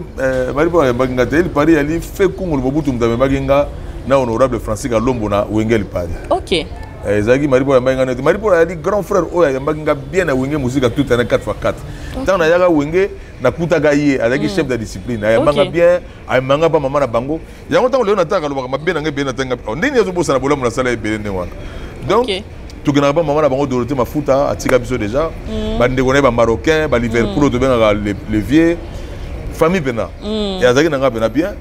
Marie Paul ayambaki nga te. El Paris yali fe Kungulu Mobutu moto amemaki nga na honorable Francis Kalombo na Wenge El Paris. Ezalaki Marie Paul ayambaki nga nete. Marie Paul ayali grand frère oyo ayambaki nga bien na Wenge Musica tout année 4 x 4. Ntango nayaka Wenge, nakutaka ye, azalaki chef de discipline, ayambanga bien, ayambanga mpa mama na bango. Yango ntango lelo nataka alobaka mabe na ngai ebele, natanga ndenge azobosana bolamu nasala ebele ndenge wana. Donc tokendaka mpa mama na bango Dorothée Mafuta, atika biso déjà, bandeko na ye bamarocain, baliverpool oyo tobengaka le vieux famille mpena. Azalaki na nga mpena bien.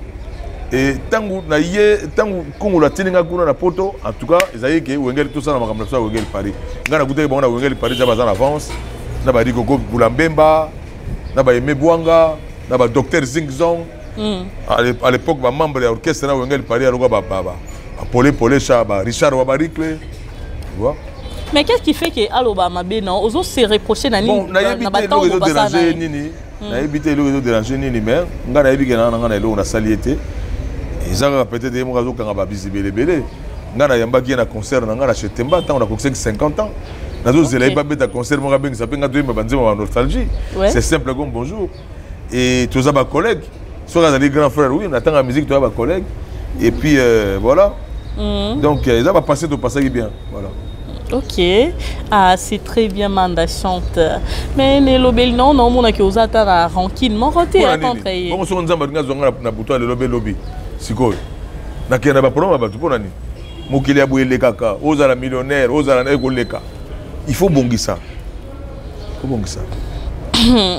E ntango na ye, ntango Kongolo atindi nga kuna na poto, en tout cas ezalaki ke Wenge tosala makambo na biso ya Wenge El Paris. Ngai nakutaki bango na Wenge El Paris, eza baza na avance na barikoko Bula Mbemba, na baeme Bwanga, na badocteur Zingzong. À l'époque, bamembre ya orchestre na Wenge El Paris aloka bapole Polesha, ba Richard wa Baricle, tu vois. Mais qu'est-ce qui fait que aloba mabe na ozo se reprocher na nini? Nayebi te eloko ezodérange nini, nayebi te eloko ezodérange nini, mais ngai nayebi ke na ngai na eloko nasali ye te. Eza kaka peut-être ye moko azokanga babisi ebelebele. Ngai nayambaki ye na concert na ngai na Chetemba ntango nakokisaki 50 ans. Nazozela ye babeta concert moko, abengisa mpe ngai, toyemba banzembo ba nostalgie. C'est simple comme bonjour. Et toza bacollègue. Soki azali grand frère, oui, na ntango ya musique toza bacollègue et puis voilà. Donc eza bapassé, topasaki bien, voilà. Ok, ah, c'est très bien. Manda Chante, mais nelobeli nao naomonaki oza ata na rancune moko te contre ye. Bongo soki Nzambe alingi azwanga na butu ya lelo, mpe lobi sikoyo nakende na baproblème ya bato, mpo na nini? Mokili ya boye elekaka. Ozala millionnaire, ozala na ekoleka, il faut bongisa, faut bongisa.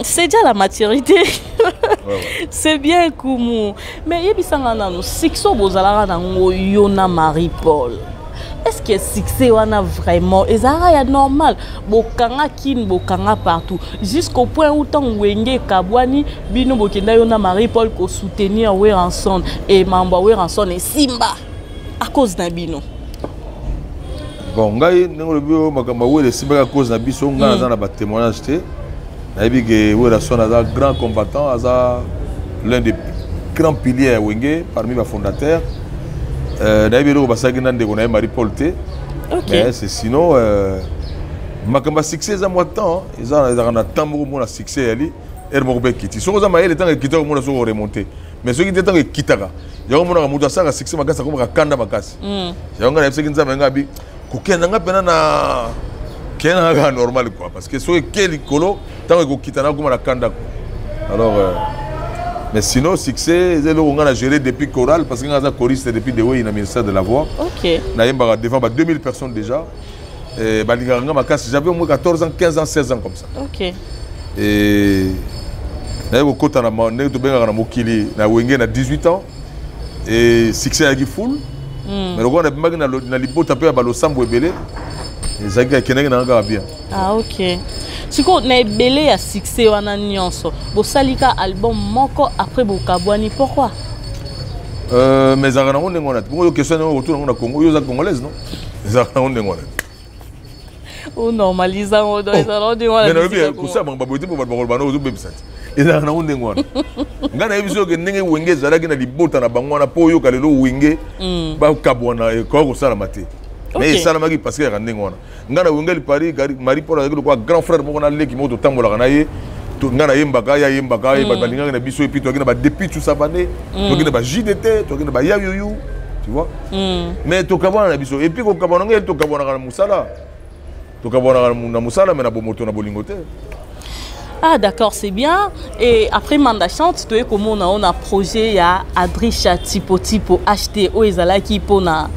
C'est déjà la maturité. Ouais. C'est bien, kumu. Mais yebisanga nano, succès bozalaka nango, yo na Marie Paul, est ce que succès wana vraiment ezalaka ya normal? Bokanga Kine, bokanga partout, jusqu'au point où ntango Wenge ekabwani, bino bokenda, yo na Marie Paul, kosoutenir Werrason, e mambo ya Werrason esimba à cause na bino. Bon, ngai ndenge olobi oyo, makambo ya Wera esimbaki à cause na biso, ngai naza na batémoignage te. Nayebi ke Werrason aza grand combattant, aza l'un des grands piliers ya Wenge, parmi bafondateurs. Nayebi eloko basalaki na ndeko na ye Marie Paul te. Mais c'est sinon, makambo ya succès eza mwa temps, eza ezalaka na temps moko. Mona succès eyali ere moko mpe ekiti. Soki oza mayele, ntango ekitaka, omona soki oremonte. Mais soki te, ntango ekitaka yango, omonaka moto asalaka succès makasi, akomaka kanda makasi. Yango ngai nayebisaki Nzambe, ngai abi kokende nga mpena na kende na kaka normal quoi, parce que soki eke likolo, ntango ekokita, nakoma na kanda quoi. Alors mais sinon, succès eza eloko ngai na géré depuis chorale, parce que ngai aza choriste depuis dewey na ministère de la Voix. Nayembaka devant ba 2000 personnes déjà. Balingaka nga makasi. J'avais au moins 14 ans, 15 ans, 16 ans comme ça. Et naye kokota na ndenge tobengaka na mokili na Wenge na 18 ans, et succès ayaki full. Mais lokola nabimaki na libota mpe ya balosambo ebele, ezalaki akendaki nanga kaka bien. Ah ok, sikoyo na ebele ya succès wana nyonso, bosali ka album moko, après bokabwani, pourquoi? Mais ezalaka nango ndenge wana te. Bongo yo, question ndenge okotuna yango na Congo, yo oza Congolaise, non? Ezalaka nango ndenge wana te. Onormalise yango, donc ezala ndenge wana. Mais nayebi kosala bango baboye te, mpo bato bakoloba no ozobebisa te. Ezalaka nango ndenge wana. Ngai nayebi soki ndenge Wenge ezalaki na libota na bango wana, mpo oyoka lelo Wenge bakabwana, ekoka kosalama te. Mais esalamaki parce que yaka ndenge wana. Ngai na Wenge Paris, Marie Paul azalaki lokola grand frère moko na leki moko, totambolaka na ye. Ngai nayembaka, ye ayembaka, ye bato balingaki na biso. Et puis toyaki na badepi tusavane, toyaki na ba JDT, toyaki na bayayoyu, tu vois. Mais tokabwana na biso, et puis kokabwana ngai, tokabwanaka na mosala, tokabwanaka na mosala, mais na bomoto, na bolingo te. Ah d'accord, c'est bien. Et après Manda Chante, tu es comment, on a projet ya Adrisha Tipo Tipo HT o ezalaki pona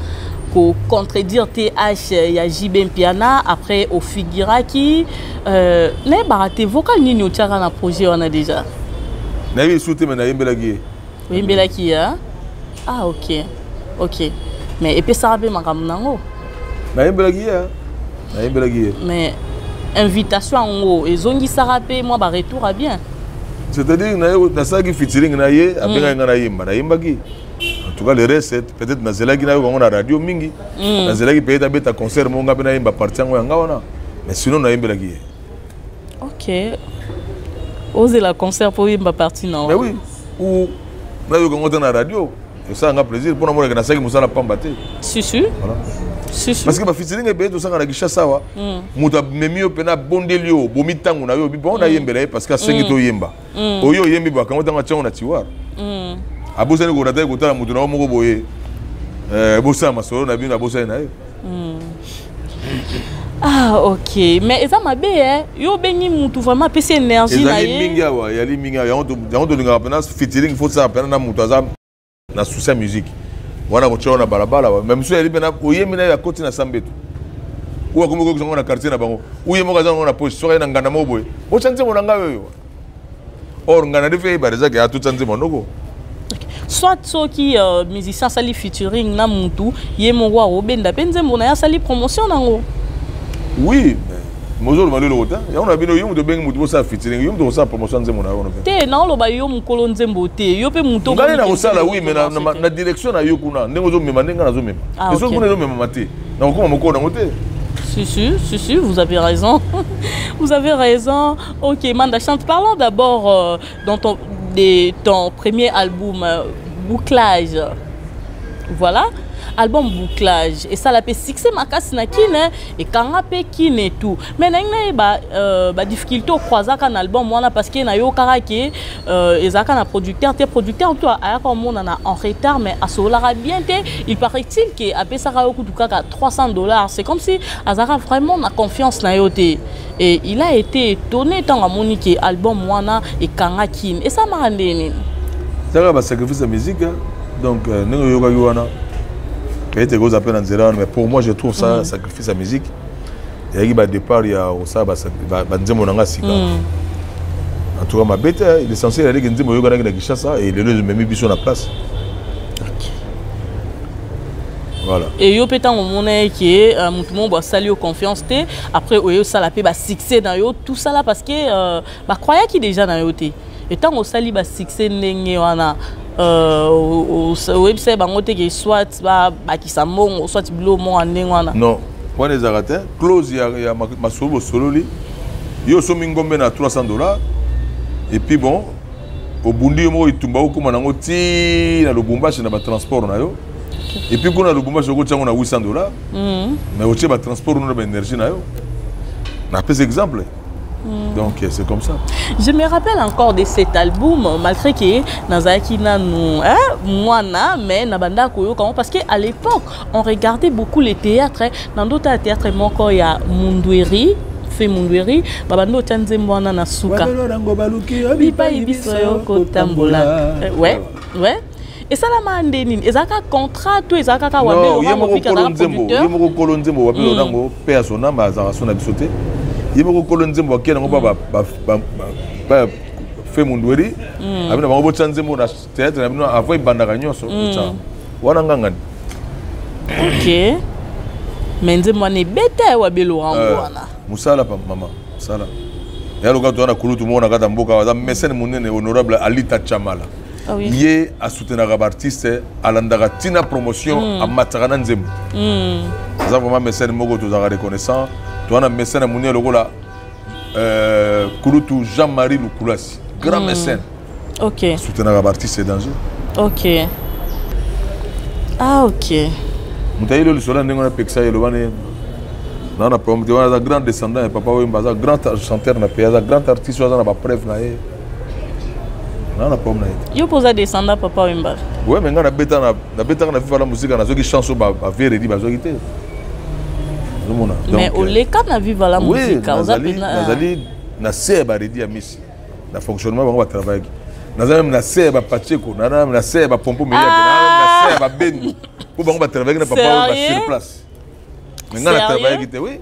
ko contredire TH ya JB Mpiana. Après ofiguraki nayebaka te vocal nini otiaka na projet wana déjà. Nayebi esu te, mais nayembelaki ye. Oyembelaki ye? Ah ok, mais epesaka mpe makambo nango. Nayembelaki ye, nayembelaki ye. Mais invitation yango ezongisaka mpe mwa baretour ya bien. C'est-à-dire nasalaki featuring na ye, abengaki ngai nayemba, nayembaki. En tout cas, le reste, peut-être nazelaki nayoka yango na radio mingi, nazelaki peut-être abeta concert moko, nga mpe nayemba partie yango ya nga wana. Mais sinon nayembelaki ye. Ok, ozela concert mpo oyemba partie na? Mais oui, ou nayoka yango te na radio, esalanga plaisir mpo namonaka nasalaki mosala pamba te. Si si. Voilà. Si si. Parce que bafeaturing ebele tosanga na Kinshasa awa, moto amemi yo mpena, abondeli yo, obomi ntango na yo, obi bon, nayembela ye parce que asengi toyemba. Oyo oyembi, bakango ntango atiango na tiroir, abosani korata kotala moto na yo moko boye. Bosala masolo na bino, abosani na ye. Ah ok, mais eza mabe eh? Yo obengi mutu, vraiment apesi énergie na Ezali ye. Mingi awa, eyali mingi awa. Yango tolingaka mpena featuring, faut sala mpena na moto aza na souci ya musique wana, kotia na balabala. Mais mosusu eyali mpena oyembi na ye, akoti na sambeto oyo, akomi kokisa ngo na quartier na bango, oye moko aza nango na poche. Soki aye na nganda moko boye, botya nzembo na ngai oyo, or nganda nde fe eyebana ezaki atotya nzembo noko. Soit soki musicien asali featuring na mutu, ye moko akobenda mpe nzembo na ye, asali promotion nango. Oui, mais mozoloba lelo te, yango na bino, yo moto obengi motu bosala featuring, yo moto kosala promotion ya nzembo na yo wana mpe. Te, naoloba yo mokolo nzembo te, yo mpe motu. Ngai na kosala, oui, mais na direction na yo kuna, ndenge ozomema, ndenge ngai nazomema. Ah, soki ok. kuna ezomemama te, nakokoma mokolo nango te. Si, si, si, si, vous avez raison. Vous avez raison. Ok, Manda Chante, parlons d'abord de ton premier album, Bouclage. Voilà. Album Bouclage esala mpe succès makasi na Kin, ekanga mpe Kin et tout. Mais nalingi nayeba badifficulté ocroisaka na album wana, parce que nayokaka ke ezalaka na producteur te. Producteur to ayaka omonana en retard, mais asololaka bien te. Il paraît-il ke apesaka yo kutu kaka 300 $. C'est comme si azalaka vraiment na confiance na yo te, et il a été étonné ntango amoni ke album wana ekanga Kin. Esalamaka ndenge nini? Ezaka basacrifice ya musique. Donc ndenge oyokaki wana, peut-être ekozala mpe na nzela wana, mais pour moi, je trouve ça sacrifice ya musique. Eyaki badépart ya kosala banzembo na nga sika. En tout cas, mabe te. L'essentiel ezalaki nzembo oyokanaki na Kinshasa et lelo ememi biso na place. Voilà. E yo mpe, ntango omona eke motu moko asali yo confiance te, après oye osala mpe basuccès na yo, tout ça là, parce que bacroyaki déjà na yo te, e ntango osali basuccès ndenge wana, oyebisa ye bango te ke soit babakisa mbongo, soit bilo moko ya ndenge wana? Non, wana ezalaka te. Clause ya masolo bosololi, yo osombi ngombe na 300 $, et puis bon, obundi yo moko etumba, okóma nango ti na Lubumbashi na batransport na yo, et puis kuna na Lubumbashi okotia yango na 800 $, mais otie batransport no na baénergie na yo. Napesa exemple. Donc c'est comme ça. Je me rappelle encore de cet album, malgré que nazalaki nanu, hein, mwana, mais nabanda koyoka, parce que à l'époque on regardait beaucoup les théâtres, hein. Dans d'autres théâtres moko ya Mundweri, fait Mundweri, babando otia nzembo wana na suka. Bipai biso yo kotambola. Ouais. Esalama nde nini? Ezalaka contrat to ezalaka kaka Wabe ye moko kolo nzembo, ye moko kolo nzembo Wabe Lorango mpe ya sonamba, azalaka so na biso te. Ye moko kolo nzembo akei nango pa fe Mundweri, abi na bango: botya nzembo na théâtre na bino avant ebandaka nyonso. Otya wana ngangani. Ok, mais nzembo wana ebeta ya Wabe Lorango wana. Mosala pa mama, mosala ya loka. Toza na kulutu moko na kati ya mboka, aza mécène monene, honorable Alita Chamala. Ah oui. Ye asoutenaka baartiste, alandaka ntina promotion, amataka na nzembo. Aza vraiment mécène moko tozalaka reconnaissant. Toza na mécène monene lokola kulutu Jean-Marie Lukulasi, grand mécène, asoutenaka baartiste danger. Ok, ah ok. Moto ayeli lisolo ya ndenge wana, apekisa ye, eloba ne naa na problème te. Wana aza grand descendant ya Papa Wemba, aza grand chanteur na pays, aza grand artiste oyo aza na bapreuve na ye. Naa na problème na ye te. Yo mpo oza descendant Papa Wemba? Ouais, mais ngai nabetaka na Viva la Musique, nazwaki chance oyo baveredi bazwaki te. Ozomona? Mais oleka na Viva la Musique, oza nazali na se ya baredi ya misi na fonctionnement bango batravaillaki. Naza même na se ya bapacheko, naza même na se ya bapompo meyake, naza même na se ya babendu, mpo bango batravaillaki na Papa oyo sur place, mais ngai natravaillaki te. Oui,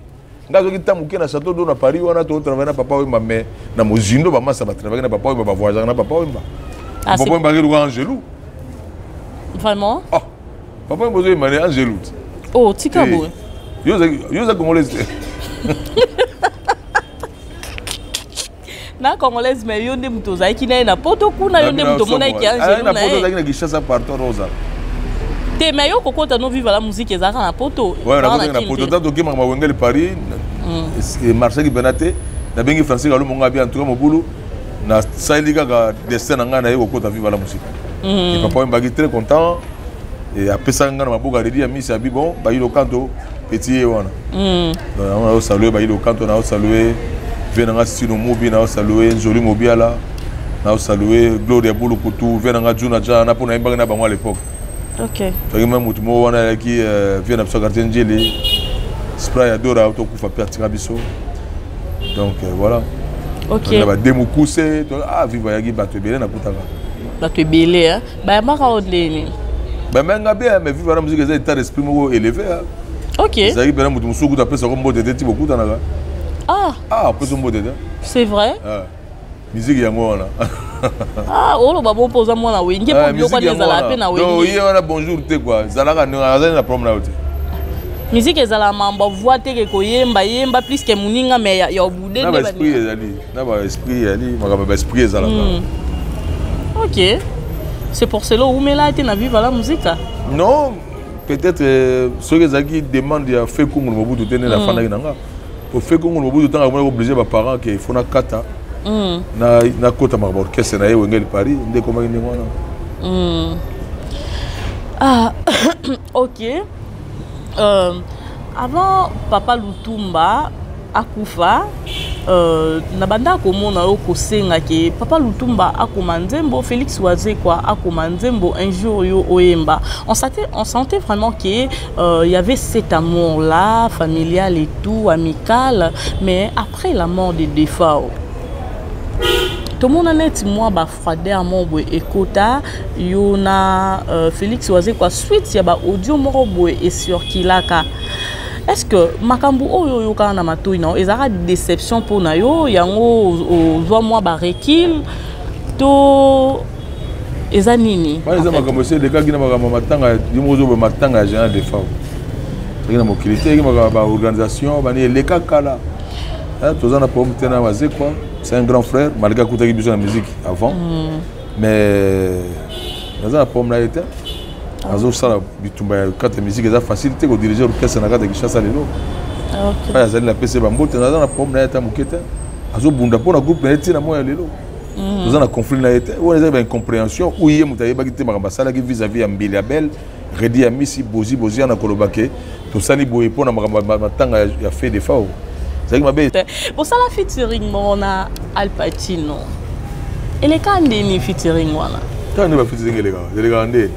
ngai azwaki ntango moke na Château d'Eau na Paris wana, totravaille na Papa Wemba, mais na mozindo bamasa batravaillaki na Papa Wemba, bavoyageaka na Papa Wemba. Papa Wemba aki luka Angelu. Vraiment? Ah, Papa Wemba ozoyemba ne Angelu. Oh, tika boye. Yo oza congolaise te? Na congolaise, mais yo nde moto ozalaki na ye na Poto kuna, yo nde moto omonaki Angelu na ye. Ozalaki na Kinshasa partout, ozala. Te, mais yo kokota no Viva la Musique ezalaka na Poto. Na Poto ta tokemaka mawengeli Paris, emarchaki mpena te. Nabengi Francis Kalumonga, abi en tout cas mobulu, nasaleli kaka destin na ngai, naye kokota Viva la Musique. Et Papa Wembaki très content et apesaka ngai na maboko aredi ya misi, abi: bon, Bayilo Kanto petit ye wana. Yango naosalue Bayilo Kanto, naosalue vie na nga Stino Mobi, naosalue Nzoli Mobiala, naosalue Gloria Bulukutu, vie na nga Juna Jana, mpo nayembaki na bango à l'époque. Toki ma motu moko wana ayaki vie na biso quartier Njeli, Spray ya Dora, tokufa mpe atika biso. Donc voilà. Na bade mokuse, ah, Viva ayaki bato ebele nakutaka. Bato ebele bayambaka o ndeni? Bayambanga bien, mais Viva na Musique eza état d'esprit moko élevé. Ezalaki mpena moto mosusu kuta apesako mbote te ti bokutanaka. Ah. Ah, apesa mbote te. C'est vrai? Musique yango wana. Ah, oloba bo mpo oza mwana Wenge, mpo biloko wana ezalaka mpe na Wenge. Ye wana bonjour te quoi, ezalaka ndenge azali na problème na yo te. Musique ezalaka mambo voi te ke koyemba yemba plus ke moninga, mais ya obude. Na baesprit ezali, na baesprit ezali, makambo ya baesprit ezalaka. Ok, c'est pour cela oumela te na Viva la Musique? Non, peut-être soki ezalaki demande ya fe Kongolo Mobutu te nde nafandaki na nga po fe Kongolo Mobutu, ntango akomaki oblige baparent ke faut nakata, nakota makambo orchestre na ye Wengeli Paris, nde ekomaki ndenge wana. Ah, ok. Avant Papa Lutumba akufa, na banda komona yo kosenga ke Papa Lutumba akoma nzembo, Félix Wazekwa akoma nzembo, un jour yo oyemba. On sentait vraiment que il y avait cet amour là, familial et tout, amical, mais après la mort de Defao, tomona neti mwa bafroideur moko boye ekota yo na Félix Wazekwa, suite ya baaudio moko boye ecirculaka. Est ce que makambo oyo oyokaka na matoi na yo ezalaka déception mpo na yo, yango ozwa mwa barecul to eza nini? Wana eza makambo esi elekaki na makambo matanga yo moko ozoba, matanga ya général Defao ezalaki na mokili te, eyaki makambo baorganisation bani eleka kala. Toza na problème te na Wazekwa, c'est un grand frère malgré akutaki biso na musique avant, mais naza na problème na ye te. Azosala bitumba ya kati ya musique, eza facile te kodiriger orchestre na kati ya Kinshasa lelo. Oyo azali, napesi ye bambote. Naza na problème na ye ata moke te. Azobunda mpo na groupe na ye ntina moya lelo. Toza na conflit na ye te. Wana eza baincompréhension ou ye moto ayebaki te makambo asalaki vis-à-vis ya Mbili ya Bel Redi ya Misi Bozi Bozi ya na koloba ke tosali boye mpo na makambo matanga ya fait Defao ezalaki mabe. Bosala featuring moko na Al Pacino, eleka ndeni featuring wana? Kaka nde bafeaturing elekaka, elekaka nde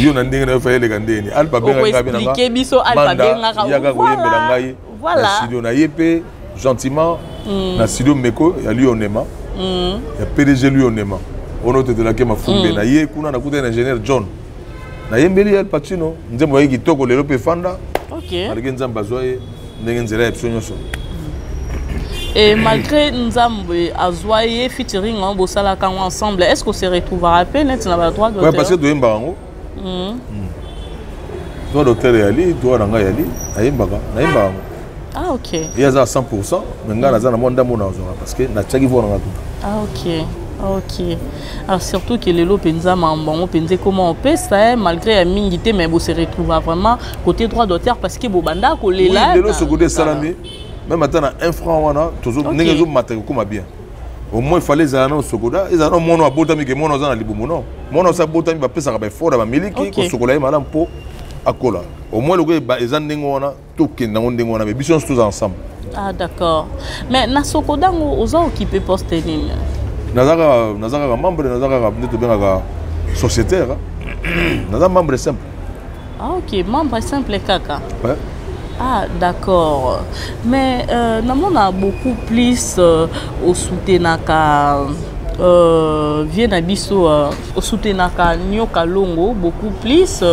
yo na ndenge na yo fa eleka ndeni. Alpa abengaka biso, Alpa abengaka. Yaka koyembela ngai na studio na ye mpe gentiment, na studio Meko ya Lionema, ya PDG Lionema ono otetelaki mafumbe na ye kuna. Nakutani na ingénieur John, nayembeli Al Pacino nzembo aye kitoko lelo mpe efanda. Malgré Nzambe azwa ye ndenge nzela ya biso nyonso. Et malgré Nzambe azwa ye, featuring yango bosalaka yango ensemble, est ce qu'on se retrouvera mpe neti na badroit d'auteur? Ouais, parce que toyembaka yango. Droit d'auteur eyali, droit na ngai yali, nayembaka, nayembaka yango. Ah, ok. Ye aza à 100, mais ngai naza na mwa ndambo na azwaka parce que natiaki voix na nga tuta. Ah, ok. Alors surtout que lelo mpenza makambo yango mpenza ekoma opesa, malgré ya mingi te, mais bose retrouva vraiment côté droit d'auteur parce que bobanda kolela. Lelo soki esalami même ata na 1 franc wana, ndenge ezomata ekokoma bien. Au moins ifale ezala na Socoda, ezala na mwana abotami ke mwana aza na libumu. Non, mwana osi abotami, bapesaka baeffort ya bamiliki kosokola ye malamu mpo akola. Au moins lokola eza ndenge wana, tokende yango ndenge wana, mais biso nyonso toza ensemble. Ah, d'accord. Mais na Socoda ngo oza occupé poste nini? Naza kaka membre, naza kaka nde tobengaka sociétaire, naza membre simple. Ah, ok, membre simple kaka. Ouais. Ah, d'accord. Mais namona beaucoup plus osoutenaka vie na biso, osoutenaka Nyoka Longo beaucoup plus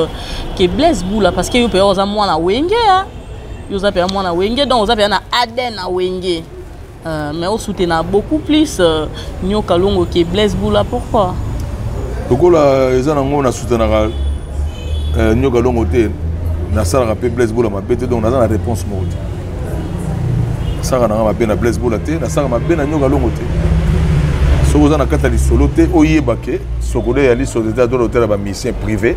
que Blaise Bula, parce que yo mpe oza mwana Wenge, ah. Yo oza mpe mwana Wenge, donc oza mpe na ADN na Wenge. Mais osoutenaka beaucoup plus Nyoka Longo que Blaise Bula, pourquoi? Lokola eza nango, nasoutenaka Nyoka Longo te, nasalaka mpe Blaise Bula mabe te, donc naza na réponse moko te. Nasalaka nanga mabe na Blaise Bula te, nasalaka mabe na Nyoka Longo te. Soki oza na kati ya lisolo te, oyeba ke Socoda eyali société ya droit d'auteur ya bamusicien privé.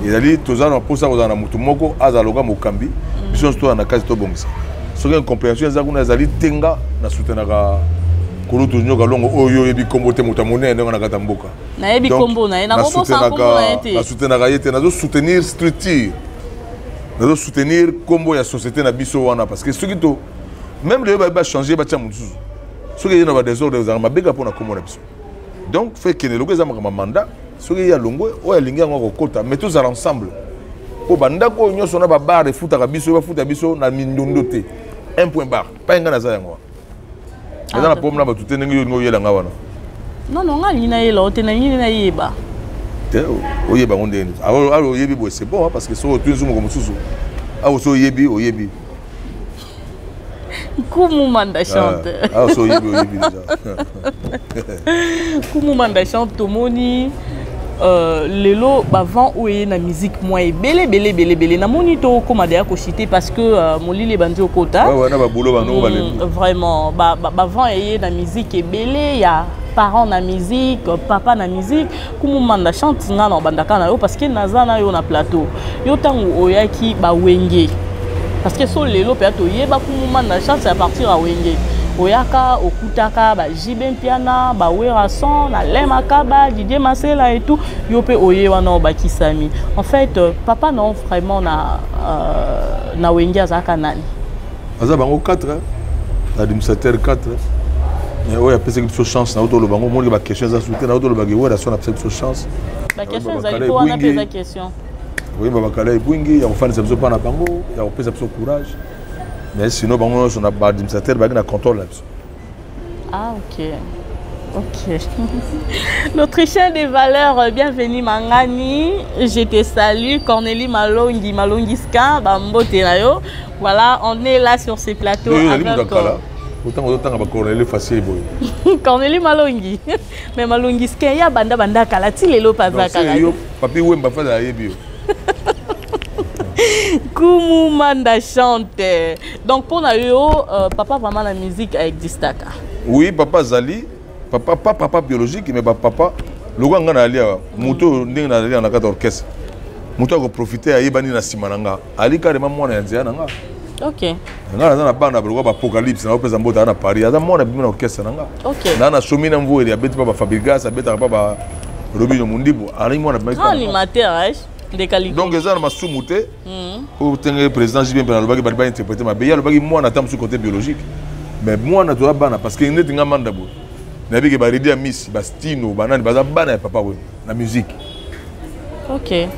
Ezali toza na mposa kozala na motu moko azala loka mokambi. Biso nyonso toza na kati, tobongisa. Soki incompréhension eza kuna, ezali te nga nasoutenaka kulutu Nyoka Longo oyo oyebi nkombo te, moto ya monene ndenge na kati ya mboka. Nayebi nkombo na ye, nakobosa nkombo na ye te. Nasoutenaka ye te, nazosoutenir structure, nazosoutenir nkombo ya société na biso wana, parce que soki to même lelo bayebi bachange, batia mosusu, soki eye na badésordre, ezalaka mabeka mpona nkombo na biso. Donc fe kende loko eza makambo ya mandat. Soki ye alongwe, oyo alingi yango akokota, mais tozala ensemble mpo bandako oyo nyonso na babar efutaka biso, bafuta biso na mindondo te. Un point barre pai. Ngai naza yango wana, eza na problème na bato te. Ndenge yo olingi oyelanga wana. Non, nga alingi nayela o te, nalingi nayeba. Te, oyeba yango ndenge nini? Alors oyebi boye, c'est bon, parce que soki otuni so moko mosusu awa, so oyebi, oyebi. Nkumu Manda Chante. Awa so oyebi, oyebi déjà. Nkumu Manda Chante, tomoni lelo bavent oyo eye na musique mwa ebele ebele ebele ebele. Namoni tokóma deya kochite parce que molili ebandi okota. Wana babulo banoko balembi. Vraiment, bavent eye na musique ebele ya parent na musique, papa na musique. Kumu Manda Chante, nga na obandaka na yo parce que naza na yo na plateau. Yo ntango oyaki bawenge, parce que so lelo mpenza toyeba Kumu Manda Chante à partir ya Wenge. Oyaka okutaka ba JB Mpiana, ba Werrason, na Alain Makaba, Didier Masela et tout. Yo pe oye wana obakisami. En fait, papa non vraiment na Wenge azaka nani? Aza bango 4, hein? L'administrateur 4. Mais oyo apesaki biso chance na otoloba ngo omoni ba question eza soute na otolobaki Werrason apesaki biso chance. Ba question ezali po wana mpe eza question. Koyemba bakala ebwingi ya kofandisa biso mpa na bango ya kopesa biso courage, mais sinon bango nyonso na baadministrateur bayaki na contrôle na biso. Ah ok. Ok. Notre chaîne des valeurs, bienvenue Mangani. Je te salue. Cornélie Malongi, Malongiska, Bambote na yo. Voilà, on est là sur ces plateaux. Oui, avec, autant autant ba Cornélie facile boy. Cornélie Malongi. Mais Malongiska ya banda banda kala ti lelo paza kala. Yo Papi Wemba faza yebi yo. Kumu Manda chante. Donc pour na yo, papa vraiment la musique a existé. Oui, papa Zali, papa pas papa biologique mais papa lokola nga na alia moto ndenge na alia na kati orchestre. Moto ako profiter ayebani na sima na nga. Ali carrément mwana ya nzela na nga. Ok. Nga naza na bana lokola ba Apocalypse na opesa mbota na Paris. Aza mwana bima na orchestre na nga. Ok. Na na somi na mvoueli abeti pa ba Fabregas, abetaka pa ba Robinho Mundibu. Ali mwana bima. Grand animateur, hein? Donc eza na masumu te. Po tenge président JB Mpiana alobaki bali ba interpréter mabe. Ye alobaki mwana ata mosusu côté biologique. Mais mwana toza bana parce que neti nga manda boye. Nayebi ke ba Redi ya Miss, ba Stino, ba nani baza bana ya papa oyo na musique. Ok.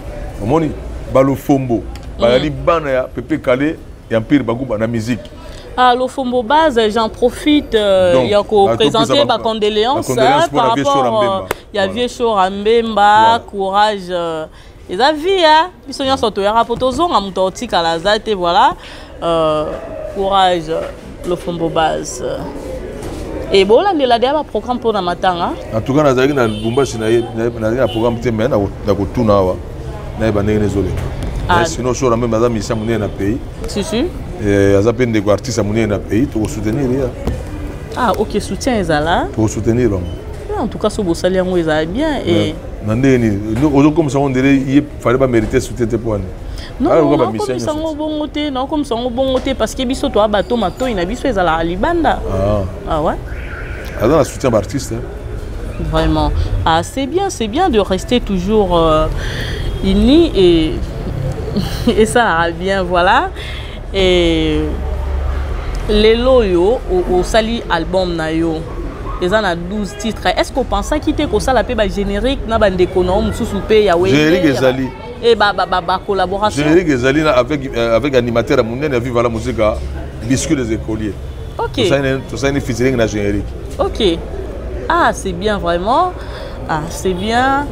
Omoni ba Lofombo, bazali bana ya Pepe Kallé ya Empire Bakuba na musique. Ah, Lofombo base, j'en profite, Donc, ya ko bah, présenter topesa ba condoléances, ba condoléances hein, pour par la vie rapport, Shora Mbemba. ya Voilà. vieux Shora Mbemba, Voilà. courage, eza vie, hein. Biso nyonso toyaka po tozonga moto aotikala aza te, voilà. Courage, Lofombo base. Et bon, là, il y a des programmes pour la matanga. En tout cas, nazalaki na Lubumbashi, na ye, na ye, nazalaki na programme te, mais na kotuna awa, na ye ba ndenge nezoleka. Ah. Mais sinon, Shora Mbemba aza musicien monene na pays. Si, si. Et aza pe ndeko artiste monene na pays, toko soutenir ye. Ah, ok, soutien ezala. Toko soutenir bango. Ouais, en tout cas, so bosali yango ezala bien et Na ndenge nini? No, ozo komisa ngo ndele ye fallait ba mériter soutien te po wana. Non, Ah, non, lokola ba non, musicien komisa nyonso. ngo bongo te, non, komisa ngo bongo te, parce que biso toa bato matoi na biso ezala libanda. Ah. Ah ouais. Aza na soutien ba artiste, hein. Vraiment. Ah, c'est bien de rester toujours unis et ça va bien, voilà. Et lelo yo au sali album na yo. Eza na 12 titres. Est-ce qu'on pensait quitter ko sala pe ba générique na ba ndeko na mususu pe ya wenge? Générique ezali. Et ba, ba, ba, ba collaboration. Générique ezali na avec animateur munene ya Viva la Musica, Biscuit des écoliers. Ok. Tout ça, une featuring na générique. Ok. Ah, c'est bien vraiment. Ah, c'est bien.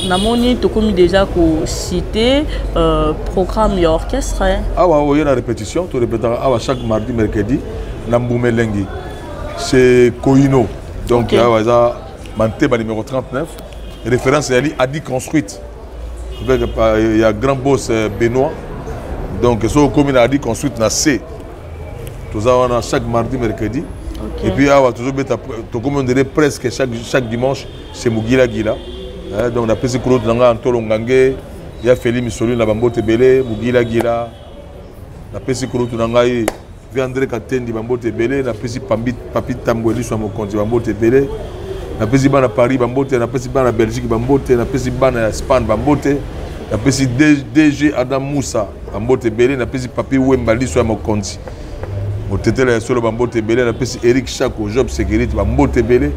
Namoni tokomi déjà ko citer programme ya orchestre, hein. Ah ouais, ouais, il y a la répétition, tu répéteras ah ouais, chaque mardi, mercredi, na Mbumelengi. C'est Koino. Donc, Ok. ah ouais, ça, Manteba numéro 39. Référence, il y a Adi construite. Avec, il y a grand boss Benoît. Donc, so comme il a dit construite na C. Tout ça, on a chaque mardi, mercredi. Ok. Et puis, ah ouais, toujours bête, tout comme on dirait presque chaque dimanche, c'est Mugila Gila. Hein, donc, on a pris ce coup de Nanga, Antolo Ngange, il y a Félix Missoli, na Bambo Tebele, Mugila Gila. On a pris ce coup de Nanga, il y a André Katendi, Bambo Tebele, on a pris Pambi, Papi Tamboueli, sur mon compte, Bambo Tebele. On a pris Bana Paris, Bambo Te, on a pris Bana Belgique, Bambo Te, on a pris Bana Espagne, Bambo Te. On a pris DG Adam Moussa, Bambo Tebele, on a pris Papi Wemba, sur mon compte. Motetela ya solo Bambo Tebele, on a pris Eric Chako, Job Sécurité, Bambo Tebele.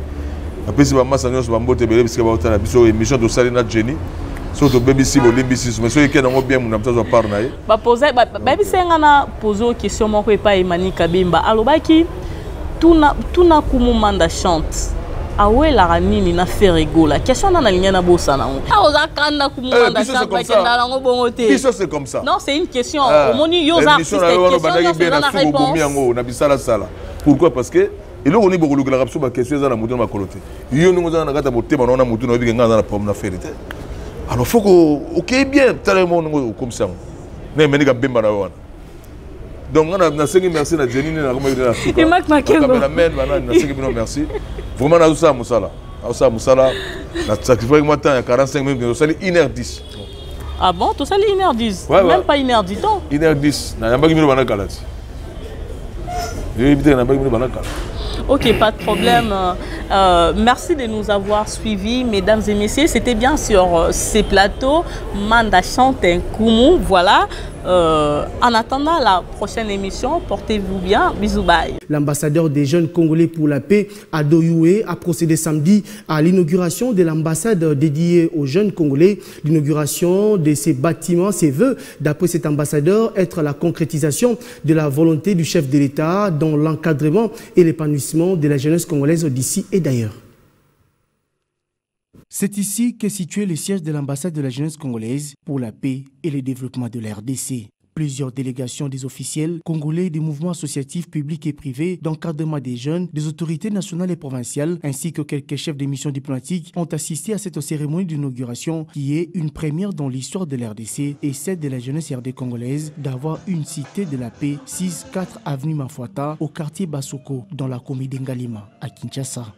On a pris Bamasa nyonso, Bambo Tebele, parce que baotala biso émission de Salina Jenny. Surtout baby si bolimbi si, mais soki kena ngo bien muna mtazo par na ye. Ba poser, ba, ba, baby senga na poser question moko epa Emani Kabemba. Alobaki tuna kumu manda chante. Awelaka nini na Ferre Gola? Question na nalinga na bosa na ngo. Ah, oza kanda kumu Eh, manda biso, c'est chante, comme ba ça. kenda na ngo bongo te. Biso, c'est comme ça. Non, c'est une question. Ah, Omoni yo za émission artiste, na yo wana question bandaki nyonso bien eza na na suko bomi réponse. yango, na bisala sala. Pourquoi? Parce que eloko nini bokolukelaka biso ba question eza na motu na makolo te. Yo ndenge oza na kati ya motema na yo na motu na yo, oyebi ke ngai naza na problème na Ferre te. Alors faut que ok bien, tala mo ndenge okomisa yango. Na emeni ka bemba na yo wana. Donc, on a nasengi merci na Jenny, na komaki na suka. Et Marc Makengo. Na cameraman, bana, nasengi bino merci. Vraiment, na osala mosala. Na osala mosala, na sacrifice moi temps ya 45 minutes, osali une heure dix. Ah bon, tosali une heure dix? Ouais, ouais. Même pas une heure dix temps. Une heure dix. Na yambaki bino bana kalati. Yoyebi te nayambaki bino banda kala. Ok, pas de problème. Merci de nous avoir suivis, mesdames et messieurs. C'était bien sur ces plateaux. Manda chante un Koumou. Voilà. En attendant la prochaine émission, portez-vous bien. Bisous, bye. L'ambassadeur des jeunes Congolais pour la paix, Ado Yuhe, a procédé samedi à l'inauguration de l'ambassade dédiée aux jeunes Congolais. L'inauguration de ces bâtiments, ces vœux, d'après cet ambassadeur, être la concrétisation de la volonté du chef de l'État dans l'encadrement et l'épanouissement de la jeunesse congolaise d'ici et d'ailleurs. C'est ici qu'est situé le siège de l'ambassade de la jeunesse congolaise pour la paix et le développement de la RDC. Plusieurs délégations des officiels congolais, des mouvements associatifs publics et privés, d'encadrement des jeunes, des autorités nationales et provinciales, ainsi que quelques chefs des missions diplomatiques ont assisté à cette cérémonie d'inauguration qui est une première dans l'histoire de la RDC et celle de la jeunesse RD congolaise d'avoir une cité de la paix, 6-4 avenue Mafuata, au quartier Basoko, dans la commune d'Ngalima, à Kinshasa.